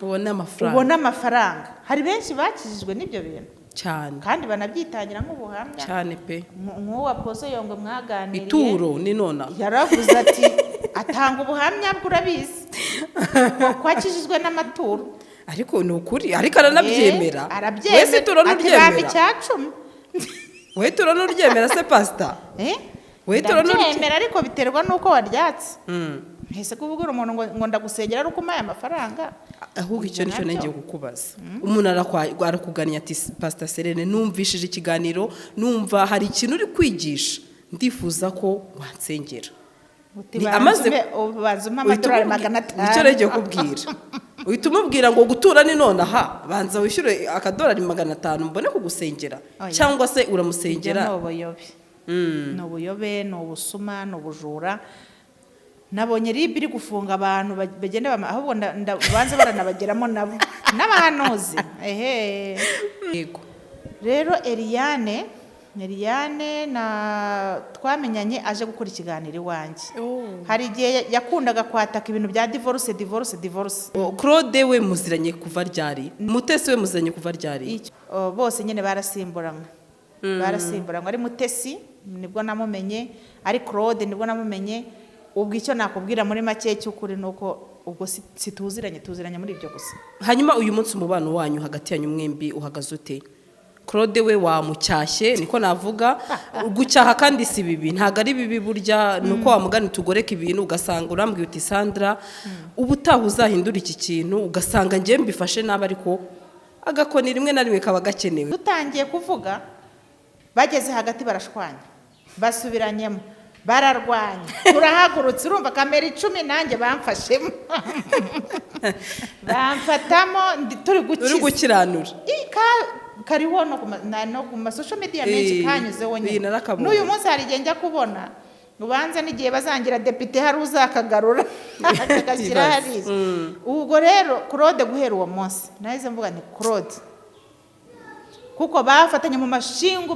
Ubone amafaranga. Ubone amafaranga. Hari benshi bakijijwe n'ibyo bintu kandi banabyitangira nk'ubuhamya. Cyane pe. Nk'uwo Apostle Yongwe mwaganiriye. Ituro ni nona. Yaravuze ati, atanga ubuhamya bwe, urabizi ko akijijwe n'amaturo. Ariko ni ukuri, ariko aranabyemera. Arabyemera. Wese ituro Ati bampa nturyemera? 1/10. Wowe ituro nturyemera se, pasita? Eh? Wowe ituro nturyemera? Ndabyemera, ariko biterwa n'uko waryatse. Ese kubwira umuntu ngo ndagusengera ari uko umpaye amafaranga? Ahubwo icyo Ibyo nicyo nabyo. nagiye kukubaza. Umuntu arakugannye ati: "Pasita Serene, numvishije ikiganiro, numva hari ikintu uri kwigisha, ndifuza ko wansengera." Uti Ni banza ubanza umpe Uhita amadolari 500. Nicyo nagiye kubwira. Uhita umubwira ngo gutura ni nonaha, banza wishyure akadolari 500 mbone kugusengera? Oya. Cyangwa se Ibyo uramusengera? ni ubuyobe. Ni ubuyobe, ni ubusuma, ni ubujura. Nabonye RIB iri gufunga abantu bagenda ahubwo banze baranabageramo nabo n'abahanuzi, ehe. Rero Eliane na twamenyanye aje gukora ikiganiro iwanjye. Hari igihe yakundaga kwataka ibintu bya divorce, divorce, divorce. Oh, Claude we muziranye kuva ryari? Mutesi we muziranye kuva ryari? Oh, bose nyine barasimburanwe, barasimburanwe. Ari Mutesi nibwo namumenye, ari Claude nibwo namumenye. Ubwo icyo nakubwira muri make cy'ukuri ni uko ubwo situziranye, tuziranye muri ibyo gusa. Hanyuma uyu munsi umubano wanyu hagati yanyu mwembi uhagaze ute? Claude we wamucyashye, niko navuga. Gucyaha kandi si bibi, ntabwo ari bibi burya. Ni uko wamugana tugoreka ibintu, ugasanga urambwiye uti: "Sandra, ubutaha uzahindura iki kintu," ugasanga njyewe mbifashe nabi, ariko agakoni rimwe na rimwe kaba gakenewe. Dutangiye kuvuga, bageze hagati barashwanya, basubiranyemo, bararwanya, turahagurutse. Urumva kamera 10 nanjye bamfashemo, bamfatamo turi Uri gukiza. Gukiranura. Ii, kariho no ku ma social media menshi. Kanyuzeho nyine. Narakabonye. N'uyu munsi hari igihe njya kubona ubanza n'igihe bazangira depite hari uzakagarura akagashyira Ibaze. hariya. Ubwo rero Claude, guhera uwo munsi nahise mvuga nti Claude, kuko bafatanye mu mashingu,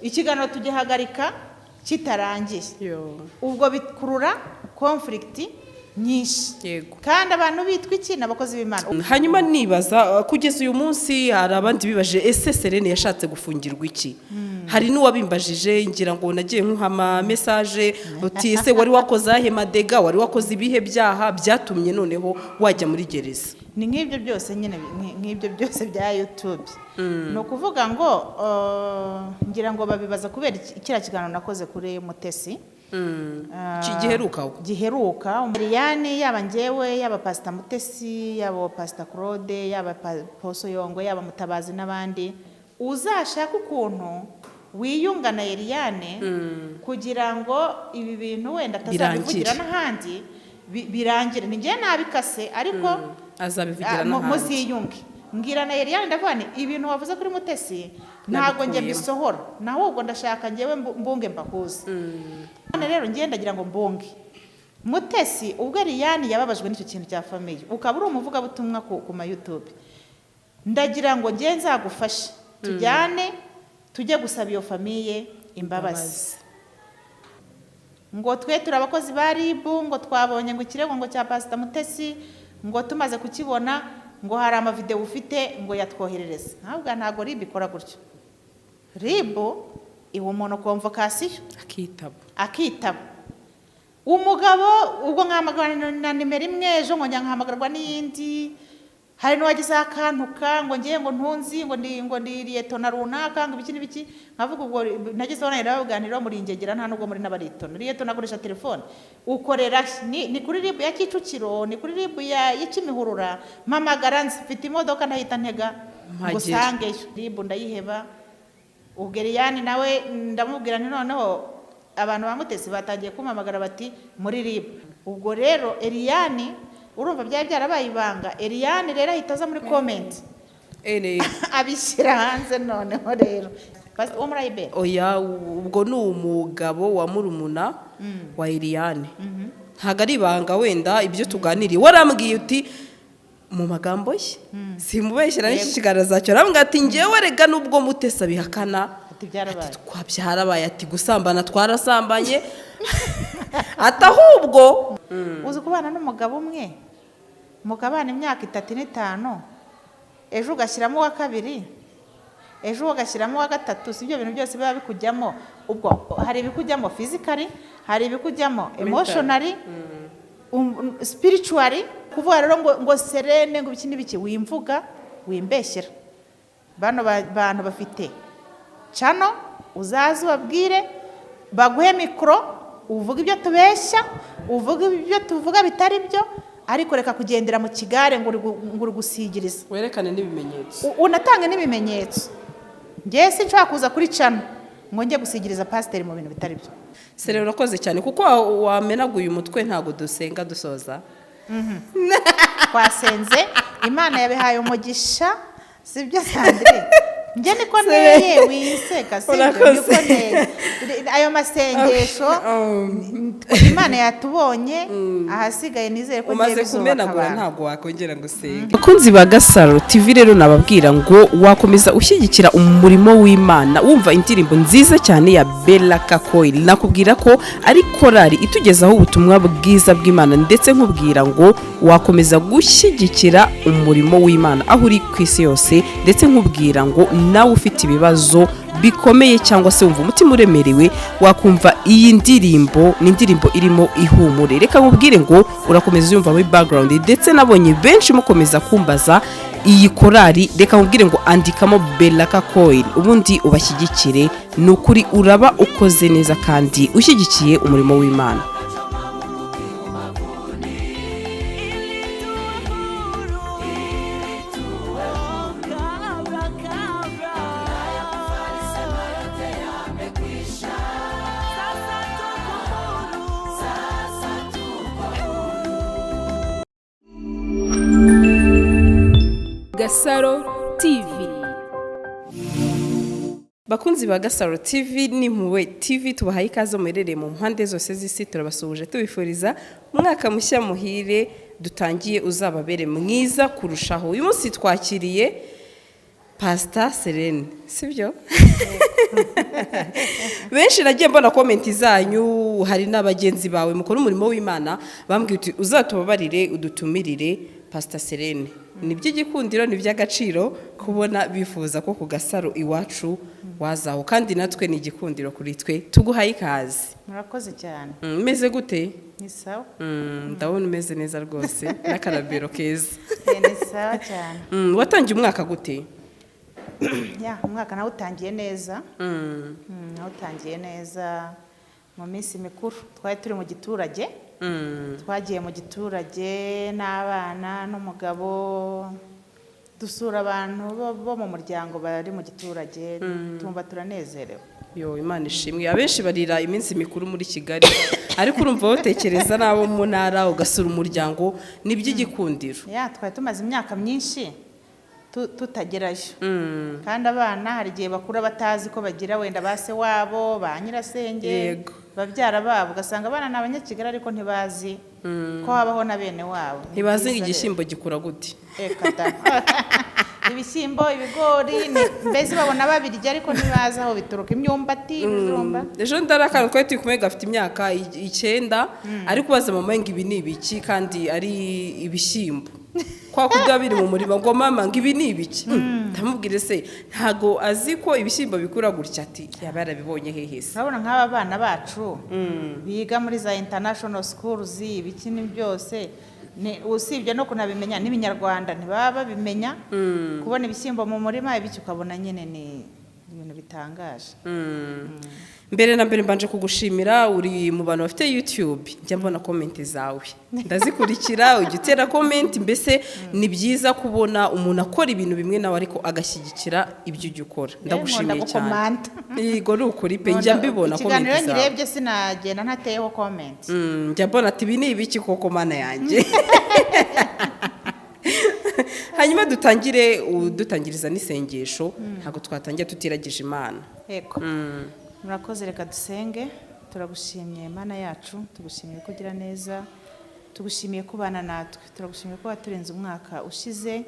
ikiganiro tugihagarika kitarangiye. Ubwo bikurura conflict nyinshi. Kandi abantu bitwa iki? Ni abakozi b'Imana. Hanyuma nibaza, kugeza uyu munsi hari abandi bibaje: ese Serene yashatse gufungirwa iki? Hari n'uwabimbajije, ngira ngo nagiye nkuha ama message, uti: "Ese wari wakoze ahe madega? Wari wakoze ibihe byaha byatumye noneho wajya muri gereza?" Ni nk'ibyo byose nyine, nk'ibyo byose bya YouTube. Ni ukuvuga ngo ngira ngo babibaza kubera kiriya kiganiro nakoze kuri Mutesi. Giheruka aho. Giheruka. Eliane, yaba njyewe, yaba Pasita Mutesi, yaba Pasita Claude, yaba Poso Yongwe, yaba Mutabazi n'abandi, uzashaka ukuntu wiyunga na Eliane kugira ngo ibi bintu wenda atazabivugira Birangire. n'ahandi, birangire. Ni njyewe nabikase, ariko Azabivugira n'ahandi. Muziyunge. Mbwira na Eliane, ndavuga nti ibintu wavuze kuri Mutesi ntabwo njye Nabikuyemo. mbisohora, nawe ubwo ndashaka njyewe mbunge mbahuze. None rero njye ndagira ngo mbunge Mutesi. Ubwo Eliane yababajwe n'icyo kintu cya famille, ukaba uri umuvugabutumwa ku ma YouTube, ndagira ngo njye nzagufashe, tujyane tujye gusaba iyo famille imbabazi. Ngo twe turi abakozi ba RIB, ngo twabonye ngo ikirego ngo cya Pasita Mutesi, ngo tumaze kukibona ngo hari amavidewo ufite ngo yatwoherereze. Ntabwo RIB ikora gutyo. RIB iha umuntu convocation. Akitaba. Akitaba. Umugabo ubwo nkahamagarwa na nimero imwe, ejo ngo njya nkahamagarwa n'iyindi. Hari n'uwagize akantuka ngo ngiye ngo ntunzi ngo ndi liyetona runaka, ngo ibiki n'ibiki. Nkavuga ubwo nagezeho nawe ndabaganiraho: muri ingegera, nta nubwo muri n'abaritona. Liyetona akoresha telefone? Ukorera ni kuri RIB ya Kicukiro, ni kuri RIB ya Kimihurura? Mpamagara nzi mfite imodoka, ndahita ntega ngo Mpagere. usangeyo. RIB ndayiheba. Ubwo Eliane nawe ndamubwira nti noneho abantu ba Mutesi batangiye kumpamagara bati muri RIB. Ubwo rero Eliane, urumva byari byarabaye ibanga, Eliane rero ahita aza muri comment abishyira hanze. Noneho rero wo muri ayiberi. Oya, ubwo ni umugabo wa murumuna wa Eliane. Ntabwo ari ibanga wenda ibyo tuganiriye. Warambwiye uti mu magambo ye, simubeshyira n'iki kiganiro zacyo, arambwira ati: "Ngewe rega nubwo Mutesi abihakana," Ati byarabaye. Ati twabyarabaye, ati gusambana twarasambanye, ati ahubwo Uzi kubana n'umugabo umwe? Mukabana imyaka 3 n'5, ejo ugashyiramo uwa kabiri, ejo ugashyiramo uwa gatatu, si ibyo bintu byose biba bikujyamo. Ubwo hari ibikujyamo physically, hari ibikujyamo emotionally, spiritually. Kuvuga rero ngo Serene ngo ibiki n'ibiki, wimvuga wimbeshyera. Bano bantu bafite channel, uzaze ubabwire baguhe mikoro, uvuge ibyo tubeshya, uvuge ibyo tuvuga bitari byo, ariko reka kugendera mu kigare ngo uri gusigiriza. Werekane n'ibimenyetso. Unatange n'ibimenyetso. Njyewe sinshobora kuza kuri channel ngo njye gusigiriza pasiteri mu bintu bitari byo. Sere, urakoze cyane kuko wamenaguye umutwe. Ntabwo dusenga dusoza? Twasenze, Imana yabihaye umugisha, sibyo Sandrine? Njye niko nteye, wiseka, sibyo? Urakoze. Niko nteye. Ayo masengesho, Imana yatubonye, ahasigaye nizere ko ngiye Umaze bizubaka kumenagura, abantu. ntabwo wakongera ngo usenge. Bakunzi ba Gasaro TV rero, nababwira ngo wakomeza ushyigikira umurimo w'Imana wumva indirimbo nziza cyane ya Bella Kakoil. Nakubwira ko ari korali itugezaho ubutumwa bwiza bw'Imana, ndetse nkubwira ngo wakomeza gushyigikira umurimo w'Imana aho uri ku isi yose, ndetse nkubwira ngo nawe ufite ibibazo bikomeye cyangwa se wumva umutima uremerewe, wakumva iyi ndirimbo. Ni indirimbo irimo ihumure. Reka nkubwire ngo urakomeza uyumva muri background, ndetse nabonye benshi mukomeza kumbaza iyi korali. Reka nkubwire ngo andikamo Beraka Choir ubundi ubashyigikire. Ni ukuri uraba ukoze neza kandi ushyigikiye umurimo w'Imana. Gasaro TV. Bakunzi ba Gasaro TV n'Impuhwe TV, tubahaye ikaze muherereye mu mpande zose z'isi. Turabasuhuje, tubifuriza umwaka mushya muhire dutangiye uzababere mwiza kurushaho. Uyu munsi twakiriye Pasita Serene, sibyo? Benshi nagiye mbona comment zanyu, hari n'abagenzi bawe mukora umurimo w'Imana bambwiye uti uzatubabarire udutumirire Pasita Serene. Ni iby'igikundiro, ni iby'agaciro kubona bifuza ko ku Gasaro Iwacu wazaho, kandi natwe ni igikundiro kuri twe. Tuguhaye ikaze. Murakoze cyane. Umeze gute? Ni sawa. Ndabona umeze neza rwose n'akarabero keza. Ni sawa cyane. Watangiye umwaka gute? Ya, umwaka nawe utangiye neza. Nawe utangiye neza. Mu minsi mikuru twari turi mu giturage. Twagiye mu giturage n'abana n'umugabo, dusura abantu bo mu muryango bari mu giturage, tumva turanezerewe. Yo, Imana ishimwe. Abenshi barira iminsi mikuru muri Kigali, ariko urumva batekereza n'abo mu ntara, ugasura umuryango, ni iby'igikundiro. Ya, twari tumaze imyaka myinshi tutagerayo, kandi abana hari igihe bakura batazi ko bagira wenda ba se wabo, ba nyirasenge, babyara babo, ugasanga abana ni Abanyakigali ariko ntibazi ko habaho na bene wabo. Ni Ntibazi ngo byiza rero. igishyimbo gikura gute. Reka da. Ibishyimbo, ibigori, mbese babona babirya ariko ntibazi aho bituruka, imyumbati, ibijumba. Ejo ndari akantu twari turi kumwe gafite imyaka 9, ariko ubaza mama ngo ibi ni ibiki kandi ari ibishyimbo, kwa kundi biba biri mu murima, ngo mama ngo ibi ni ibiki. Ndamubwire se ntago azi ko ibishyimbo bikura gutya, ati yaba yarabibonye hehe se? Urabona nk'aba bana bacu biga muri za international schools, ibiki ni byose, usibye no kunabimenya n'Ibinyarwanda ntibaba babimenya. Kubona ibishyimbo mu murima, ibiki, ukabona nyine ni ibintu bitangaje. Mbere na mbere mbanje kugushimira, uri mu bantu bafite YouTube njya mbona comment zawe, ndazikurikira, ujya utera comment. Mbese ni byiza kubona umuntu akora ibintu bimwe nawe ariko agashyigikira ibyo ujya ukora. Ndagushimiye cyane. Gukomanta. Yego, ni ukuri pe, njya mbibona Ikiganiro comment zawe. nyirebye sinagenda ntateyeho comment. Njya mbona ati ibi ni ibiki koko Mana yanjye. Hanyuma dutangire udutangiriza n'isengesho, ntabwo twatangira tutiragije Imana. Yego, murakoze. Reka dusenge. Turagushimiye Mana yacu, tugushimiye ko ugira neza, tugushimiye kubana natwe, turagushimiye ko waturinze umwaka ushize,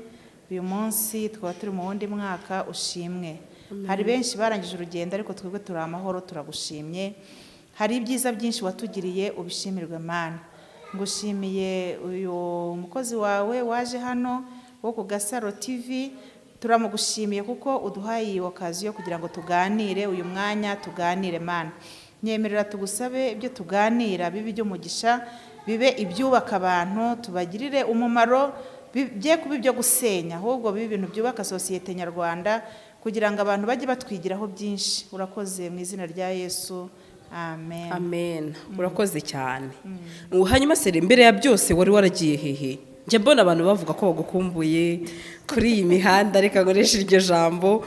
uyu munsi tukaba turi mu wundi mwaka, ushimwe. Hari benshi barangije urugendo ariko twebwe turi amahoro, turagushimye. Hari ibyiza byinshi watugiriye, ubishimirwe Mana. Ngushimiye uyu mukozi wawe waje hano wo ku Gasaro TV. Turamugushimiye kuko uduhaye iyi occasion kugira ngo tuganire uyu mwanya, tuganire. Mana, nyemerera tugusabe ibyo tuganira bibe iby'umugisha, bibe ibyubaka abantu, tubagirire umumaro, bye kuba ibyo gusenya, ahubwo bibe ibintu byubaka sosiyete nyarwanda kugira ngo abantu bajye batwigiraho byinshi. Urakoze, mu izina rya Yesu, amen. Amen, urakoze cyane. Hanyuma se, mbere ya byose wari waragiye hehe? Njya mbona abantu bavuga ko bagukumbuye kuri iyi mihanda, reka nkoreshe iryo jambo.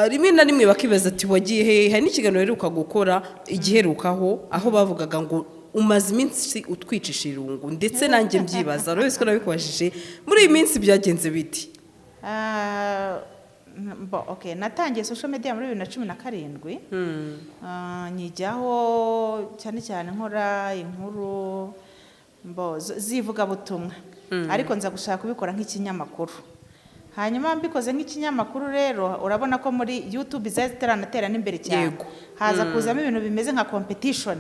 Rimwe na rimwe bakibaza ati: "Wagiye hehe?" Hari n'ikiganiro uheruka gukora igiherukaho, aho bavugaga ngo umaze iminsi utwicisha irungu, ndetse nanjye mbyibaza. Urabizi ko nabikubajije. Muri iyi minsi byagenze biti? Bo, okay, natangiye social media muri 2017. Nyijyaho cyane cyane nkora inkuru mbo z'ivugabutumwa, ariko nza gushaka kubikora nk'ikinyamakuru. Hanyuma mbikoze nk'ikinyamakuru rero, urabona ko muri YouTube zari zitaranatera n'imbere cyane. Haza kuzamo ibintu bimeze nka competition.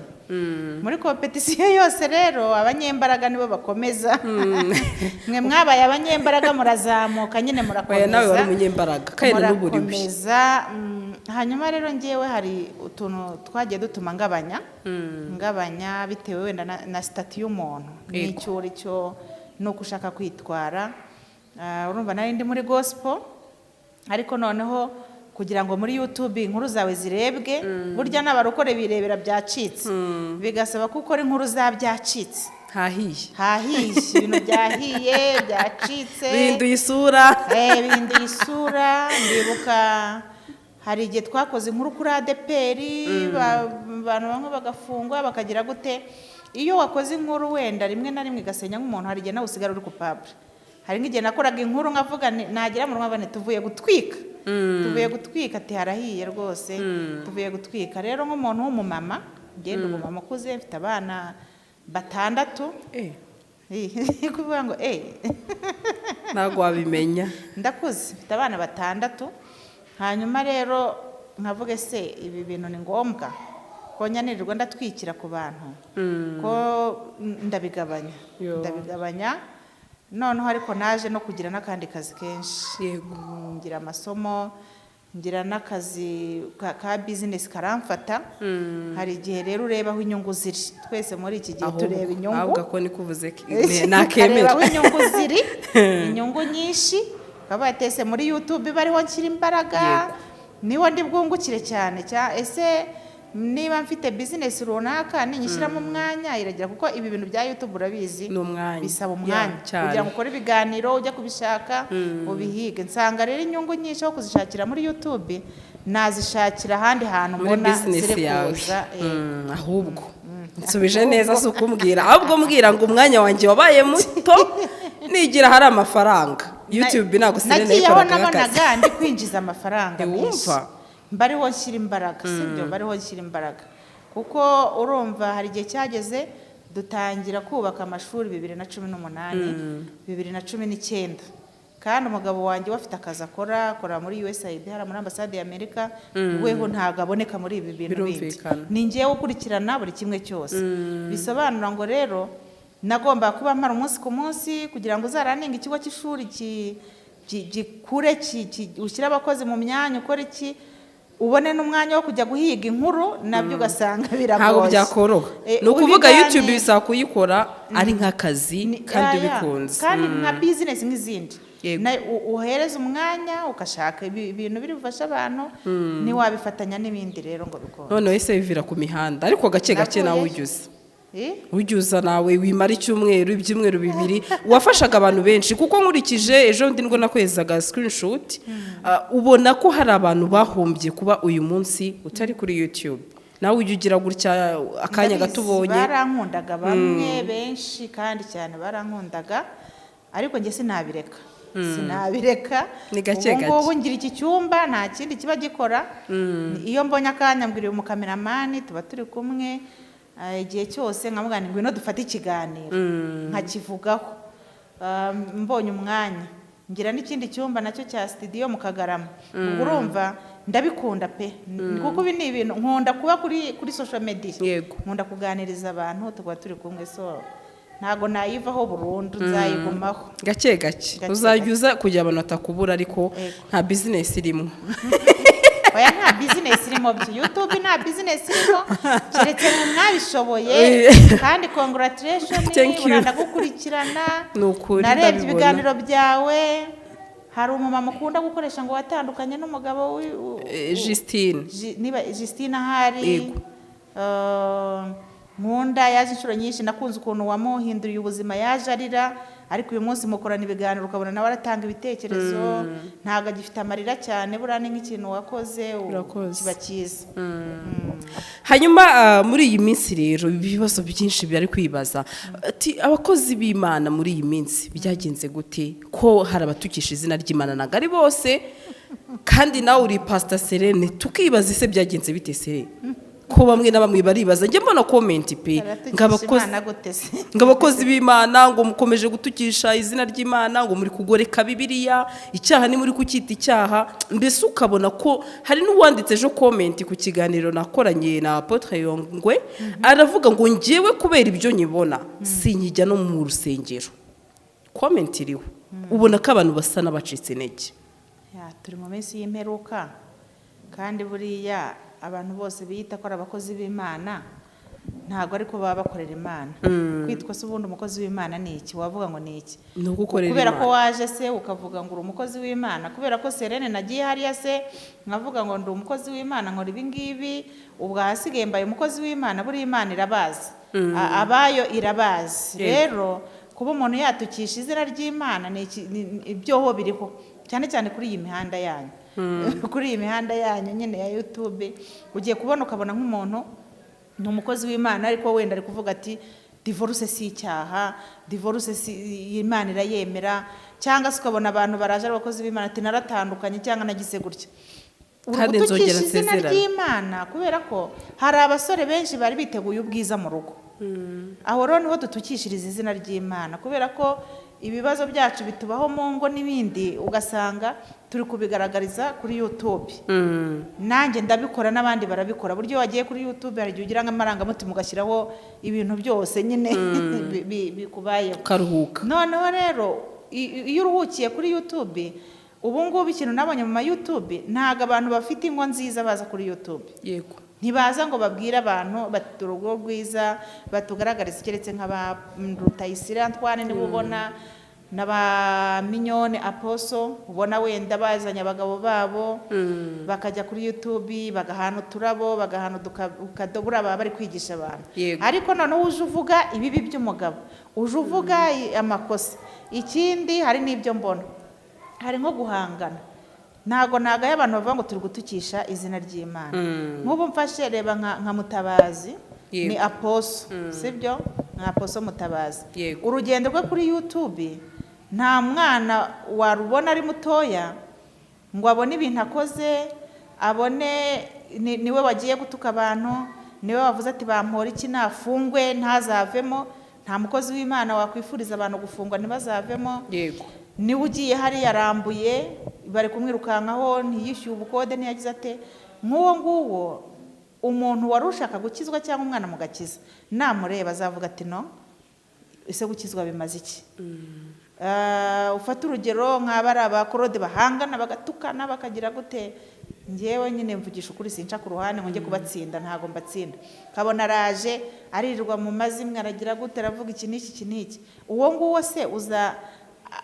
Muri competition yose rero, abanyembaraga nibo bakomeza. Mwe mwabaye abanyembaraga, murazamuka nyine, murakomeza. Oya, nawe wari umunyembaraga kandi na n'ubu uri we. Murakomeza. Hanyuma rero ngewe hari utuntu twagiye dutuma ngabanya bitewe wenda na status y'umuntu n'icyo uri cyo n'uko ushaka kwitwara. Urumva nari ndi muri gospel, ariko noneho kugira ngo muri YouTube inkuru zawe zirebwe, burya n'abarokore birebera byacitse, bigasaba ko ukora inkuru za byacitse. Hahiye. Hahiye, ibintu byahiye, byacitse. Bihinduye isura. Bihinduye isura. Ndibuka hari igihe twakoze inkuru kuri ADEPR, abantu bamwe bagafungwa, bakagira gute. Iyo wakoze inkuru wenda rimwe na rimwe igasenya nk'umuntu, hari igihe nawe usigara uri coupable. Hari nk'igihe nakoraga inkuru nkavuga nagera mu rugo nti: "Tuvuye gutwika, tuvuye gutwika," ati: "Harahiye rwose, tuvuye gutwika." Rero nk'umuntu w'umumama, ngenda umumama ukuze, mfite abana batandatu. Kuvuga ngo Ntabwo wabimenya. Ndakuze, mfite abana batandatu. Hanyuma rero nkavuga: "Ese ibi bintu ni ngombwa ko nyanirwa ndatwikira ku bantu?" Ko ndabigabanya. Ndabigabanya noneho, ariko naje no kugira n'akandi kazi kenshi. Ngira amasomo, ngira n'akazi ka business karamfata. Hari igihe rero ureba aho inyungu ziri. Twese muri iki gihe tureba inyungu. Ahubwo ko nikuvuze ukareba nakemera. Aho inyungu ziri, inyungu nyinshi, ukaba watese muri YouTube bariho nshyira imbaraga, niho ndi bwungukire cyane. Ese niba mfite business runaka, ninyishyiramo umwanya iragira? Kuko ibi bintu bya YouTube urabizi, Ni umwanya. bisaba umwanya cyane. kugira ngo ukore ibiganiro, ujye kubishaka, ubihige. Nsanga rero inyungu nyinshi aho kuzishakira muri YouTube, nazishakira ahandi hantu muri mbona business ziri yawe. kuza. Ahubwo nsubije neza, si ukumbwira, ahubwo mbwira ngo umwanya wanjye wabaye muto, nigira hari amafaranga. YouTube ntabwo sinari Nagiyeho nayikoraga nk'akazi. nabonaga ndi kwinjiza amafaranga menshi, Ntiwumva? mbariho nshyira imbaraga, sibyo, mbariho nshyira imbaraga, kuko urumva hari igihe cyageze dutangira kubaka amashuri 2018, 2019, kandi umugabo wanjye we afite akazi akora, akora muri USAID hariya muri ambasade ya Amerika. Weho ntabwo aboneka muri ibi bintu bindi. Ni njyewe ukurikirana buri kimwe cyose. Bisobanura ngo rero nagomba kuba mpara umunsi ku munsi kugira ngo uzaraninge ikigo cy'ishuri gikure, ushyire abakozi mu myanya, ukore iki, ubone n'umwanya wo kujya guhiga inkuru, nabyo ugasanga biragoye. Ntabwo byakoroha. Ni ukuvuga YouTube bisaba kuyikora ari nk'akazi kandi ubikunze. Kandi nka business nk'izindi. Uhereza umwanya, ugashaka ibintu biri bufashe abantu, ntiwabifatanya n'ibindi rero ngo bikunde. Noneho ese bivira ku mihanda, ariko gake gake nawe Navuyeyo. ujya uza. Eh? Ujya uza nawe, wimara icyumweru, ibyumweru 2, wafashaga abantu benshi. Kuko nkurikije ejo bundi nibwo nakwezaga screenshot, ubona ko hari abantu bahombye kuba uyu munsi utari kuri YouTube. Nawe ujya ugira gutya akanya Ndabizi, gato ubonye. Barankundaga bamwe, benshi kandi cyane barankundaga, ariko njye sinabireka, sinabireka. Ni gake Ubu ngubu gake. ngira iki cyumba, nta kindi kiba gikora. Iyo mbonye akanya, mbwira uyu mukameramani tuba turi kumwe igihe cyose, nkamubwira nti: "Ngwino dufate ikiganiro," nkakivugaho. Mbonye umwanya, ngira n'ikindi cyumba nacyo cya studio mu Kagarama. Ubwo urumva ndabikunda pe, kuko ibi ni ibintu nkunda, kuba kuri social media. Nkunda kuganiriza abantu, tukaba turi kumwe, so Ntabwo nayivaho burundu, nzayigumaho. Gake gake uzajya uza kugira abantu batakubura, ariko nta business irimo. Oya, nta business irimo byo. YouTube nta business irimo, keretse mu mwabishoboye. Kandi congratulation. Thank you. Urandagukurikirana. Ni ukuri, Narebye ndabibona. ibiganiro byawe. Hari umumama ukunda gukoresha ngo watandukanye n'umugabo Justine. Niba Justine ahari. Yego. Nkunda yaje inshuro nyinshi. Nakunze ukuntu wamuhinduriye ubuzima. Yaje arira, ariko uyu munsi mukorana ibiganiro ukabona nawe aratanga ibitekerezo, ntabwo agifite amarira cyane. Buriya ni nk'ikintu wakoze Urakoze. kiba cyiza. Hanyuma muri iyi minsi rero ibibazo byinshi bari kwibaza ati: abakozi b'Imana muri iyi minsi byagenze gute ko hari abatukisha izina ry'Imana? Ntabwo ari bose, kandi nawe uri Pasita Serene. Tukibaza: ese byagenze bite Serene, ko bamwe na bamwe baribaza? Njye mbona comment pe, ngo Baratukisha abakozi Imana gute se? ngo abakozi b'Imana ngo mukomeje gutukisha izina ry'Imana, ngo muri kugoreka Bibiliya, icyaha ni muri kucyita icyaha. Mbese ukabona ko hari n'uwanditse ejo comment ku kiganiro nakoranye na Apotre Yongwe, aravuga ngo ngewe kubera ibyo nyibona sinkijya no mu rusengero. Comment iriho, ubona ko abantu basa n'abacitse intege. Ya, turi mu minsi y'imperuka, kandi buriya abantu bose biyita ko ari abakozi b'Imana ntabwo ariko baba bakorera Imana. Kwitwa se ubundi umukozi w'Imana ni iki? Wavuga ngo ni iki? Ni ugukorera Kubera ko Imana. waje se ukavuga ngo uri umukozi w'Imana? Kubera ko Serene nagiye hariya se nkavuga ngo ndi umukozi w'Imana, nkora ibi ngibi, ubwo ahasigaye mbaye umukozi w'Imana? Buriya Imana irabazi. Abayo irabazi. Rero kuba umuntu yatukisha izina ry'Imana ni ibyoho biriho cyane cyane kuri iyi mihanda yanyu, kuri iyi mihanda yanyu nyine ya YouTube. Ugiye kubona ukabona nk'umuntu ni umukozi w'Imana, ariko wenda ari kuvuga ati divorce si icyaha, divorce si Imana irayemera. Cyangwa se ukabona abantu baraje ari abakozi b'Imana, ati naratandukanye cyangwa nagize gutya. Uri Kandi nzongera gutukisha izina nsezerane. ry'Imana, kubera ko hari abasore benshi bari biteguye ubwiza mu rugo. Aho rero niho dutukishiriza izina ry'Imana, kubera ko ibibazo byacu bitubaho mu ngo n'ibindi, ugasanga turi kubigaragariza kuri YouTube. Nanjye ndabikora, n'abandi barabikora. Buryo wagiye kuri YouTube, hari igihe ugira nk'amarangamutima ugashyiraho ibintu byose nyine bikubayeho. Ukaruhuka. Noneho rero iyo uruhukiye kuri YouTube, ubu ngubu ikintu nabonye mu ma YouTube, ntabwo abantu bafite ingo nziza baza kuri YouTube. Ntibaza ngo babwire abantu bati urugo rwiza batugaragarize, keretse nk'aba Rutayisire Antoine niba ubona, n'aba Mignone Aposo, ubona wenda bazanye abagabo babo bakajya kuri YouTube bagahana uturabo, bagahana udukadobura, baba bari kwigisha abantu. Ariko noneho uje uvuga ibibi by'umugabo, uje uvuga amakosa. Ikindi, hari n'ibyo mbona, hari nko guhangana. Ntago nagaye abantu bavuga ngo turi gutukisha izina ry'Imana. Nk'ubu mfashe, reba nka Mutabazi, ni aposo, sibyo? Nka Aposo Mutabazi, urugendo rwe kuri YouTube, nta mwana warubona ari mutoya ngo abone ibintu akoze, abone niwe wagiye gutuka abantu, niwe wavuze ati bampora iki, nafungwe ntazavemo. Nta mukozi w'Imana wakwifuriza abantu gufungwa ntibazavemo. Niwe ugiye hariya arambuye, bari kumwirukankaho, ntiyishyuye ubukode, ntiyagize ate. Nk'uwo nguwo, umuntu wari ushaka gukizwa cyangwa umwana mu gakiza namureba azavuga ati no ese gukizwa bimaze iki? Ufate urugero nk'aba ari abakorode bahangana, bagatukana, bakagira gute. Ngewe nyine mvugisha ukuri, sinca ku ruhande ngo njye kubatsinda, ntabwo mbatsinda. Kabona araje aririrwa mu mazimwe, aragira gute, aravuga iki n'iki, iki n'iki. Uwo nguwo se uza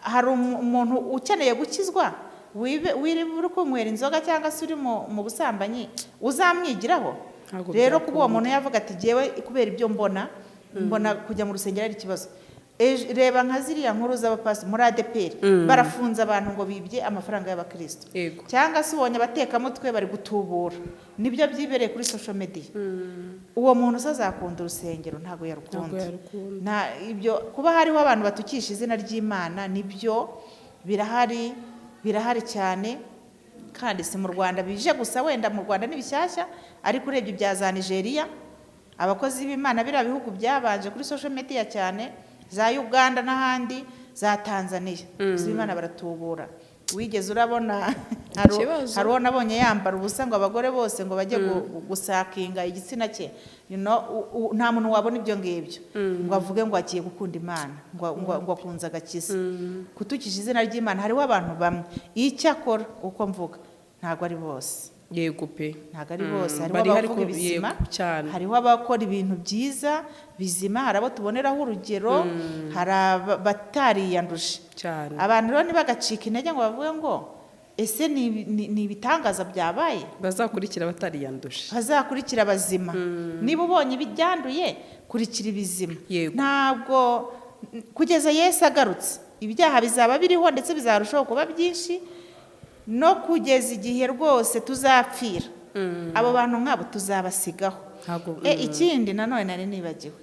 hari umuntu ukeneye gukizwa uri kunywera inzoga cyangwa se uri mu busambanyi uzamwigiraho? Ntabwo Rero kuba uwo byakunda. muntu yavuga ati jyewe kubera ibyo mbona, mbona kujya mu rusengero ari ikibazo. Reba nka ziriya nkuru z'abapasi muri ADEPR, barafunze abantu ngo bibye amafaranga y'abakristo. Cyangwa se ubonye abatekamutwe bari gutubura, nibyo byibereye kuri social media. Uwo muntu se azakunda urusengero? Ntabwo yarukunda. Ntabwo yarukunda. Nta ibyo kuba hariho abantu batukisha izina ry'Imana, nibyo birahari, birahari cyane. Kandi si mu Rwanda bije gusa, wenda mu Rwanda ni bishyashya, ariko urebye ibya za Nigeria, abakozi b'Imana, biriya bihugu byabanje kuri social media cyane, za Uganda n'ahandi, za Tanzania, abakozi b'Imana baratubura. Wigeze urabona Ikibazo. hari uwo nabonye yambara ubusa ngo abagore bose ngo bajye gusakinga igitsina cye. Nta muntu wabona ibyo ngibyo ngo avuge ngo agiye gukunda Imana, ngo akunze agakiza. Kutukisha izina ry'Imana, hariho abantu bamwe, icyakora uko mvuga ntabwo ari bose. Yego pe. Ntabwo ari bose. Hariho bari abavuga ariko ibizima, yego, cyane. Hariho abakora ibintu byiza bizima, hari abo tuboneraho urugero, hari abatariyanduje. Cyane. Abantu rero ntibagacika intege ngo bavuge ngo ese ni ibitangaza byabaye. Bazakurikira batariyanduje. Bazakurikira abazima. Niba ubonye ibyanduye, kurikira ibizima. Ntabwo kugeza Yesu agarutse ibyaha bizaba biriho, ndetse bizarushaho kuba byinshi, no kugeza igihe rwose tuzapfira. Abo bantu nk'abo tuzabasigaho. Ntabwo Ikindi nanone nari nibagiwe,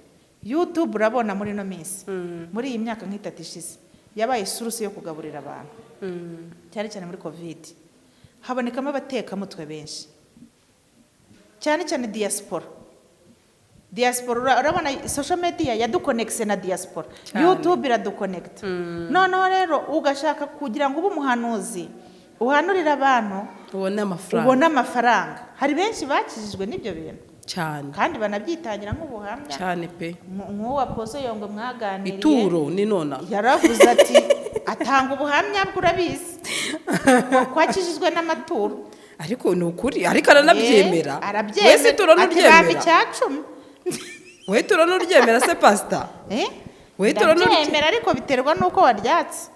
YouTube urabona muri ino minsi, muri iyi myaka nk'itatu ishize, yabaye source yo kugaburira abantu, cyane cyane muri COVID habonekamo abatekamutwe benshi, cyane cyane diaspora. Diaspora, urabona social media yadukonekise na diaspora. YouTube iradukonekita. Noneho rero ugashaka kugira ngo ube umuhanuzi, uhanurire abantu, ubone amafaranga. Ubone amafaranga. Hari benshi bakijijwe n'ibyo bintu kandi banabyitangira nk'ubuhamya. Cyane pe. Nk'uwo Apostle Yongwe mwaganiriye, Ituro ni nona. yaravuze ati, atanga ubuhamya bwe, urabizi ko akijijwe n'amaturo. Ariko ni ukuri, ariko aranabyemera. Arabyemera. Wese ituro Ati bampa nturyemera? 1/10. Wowe ituro nturyemera se, pasita? Eh? Wowe ituro nturye- Ndabyemera, ariko biterwa n'uko waryatse.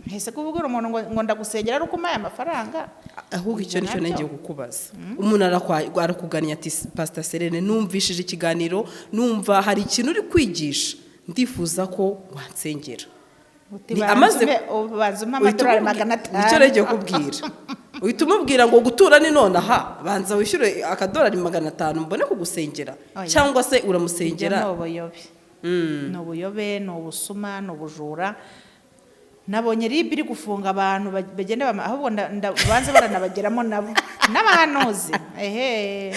Ntese kubwira umuntu ngo ndagusengera ari uko umpaye amafaranga. Ahubwo icyo Ibyo nicyo nabyo. ngiye kukubaza. Umuntu arakugannye ati: "Pasita Serene, numvishije ikiganiro, numva hari ikintu uri kwigisha, ndifuza ko wansengera." Uti Ni banza ubanza umpe Uhita amadolari umubwira- 500. Nicyo rero ngiye kubwira. Uhita umubwira ngo gutura ni nonaha, banza wishyure akadolari 500 mbone kugusengera, Oya. cyangwa se Ibyo uramusengera? ni ubuyobe. Ni ubuyobe, ni ubusuma, ni ubujura. Nabonye RIB iri gufunga abantu bagenda ahubwo banze baranabageramo nabo n'abahanuzi. Ehe,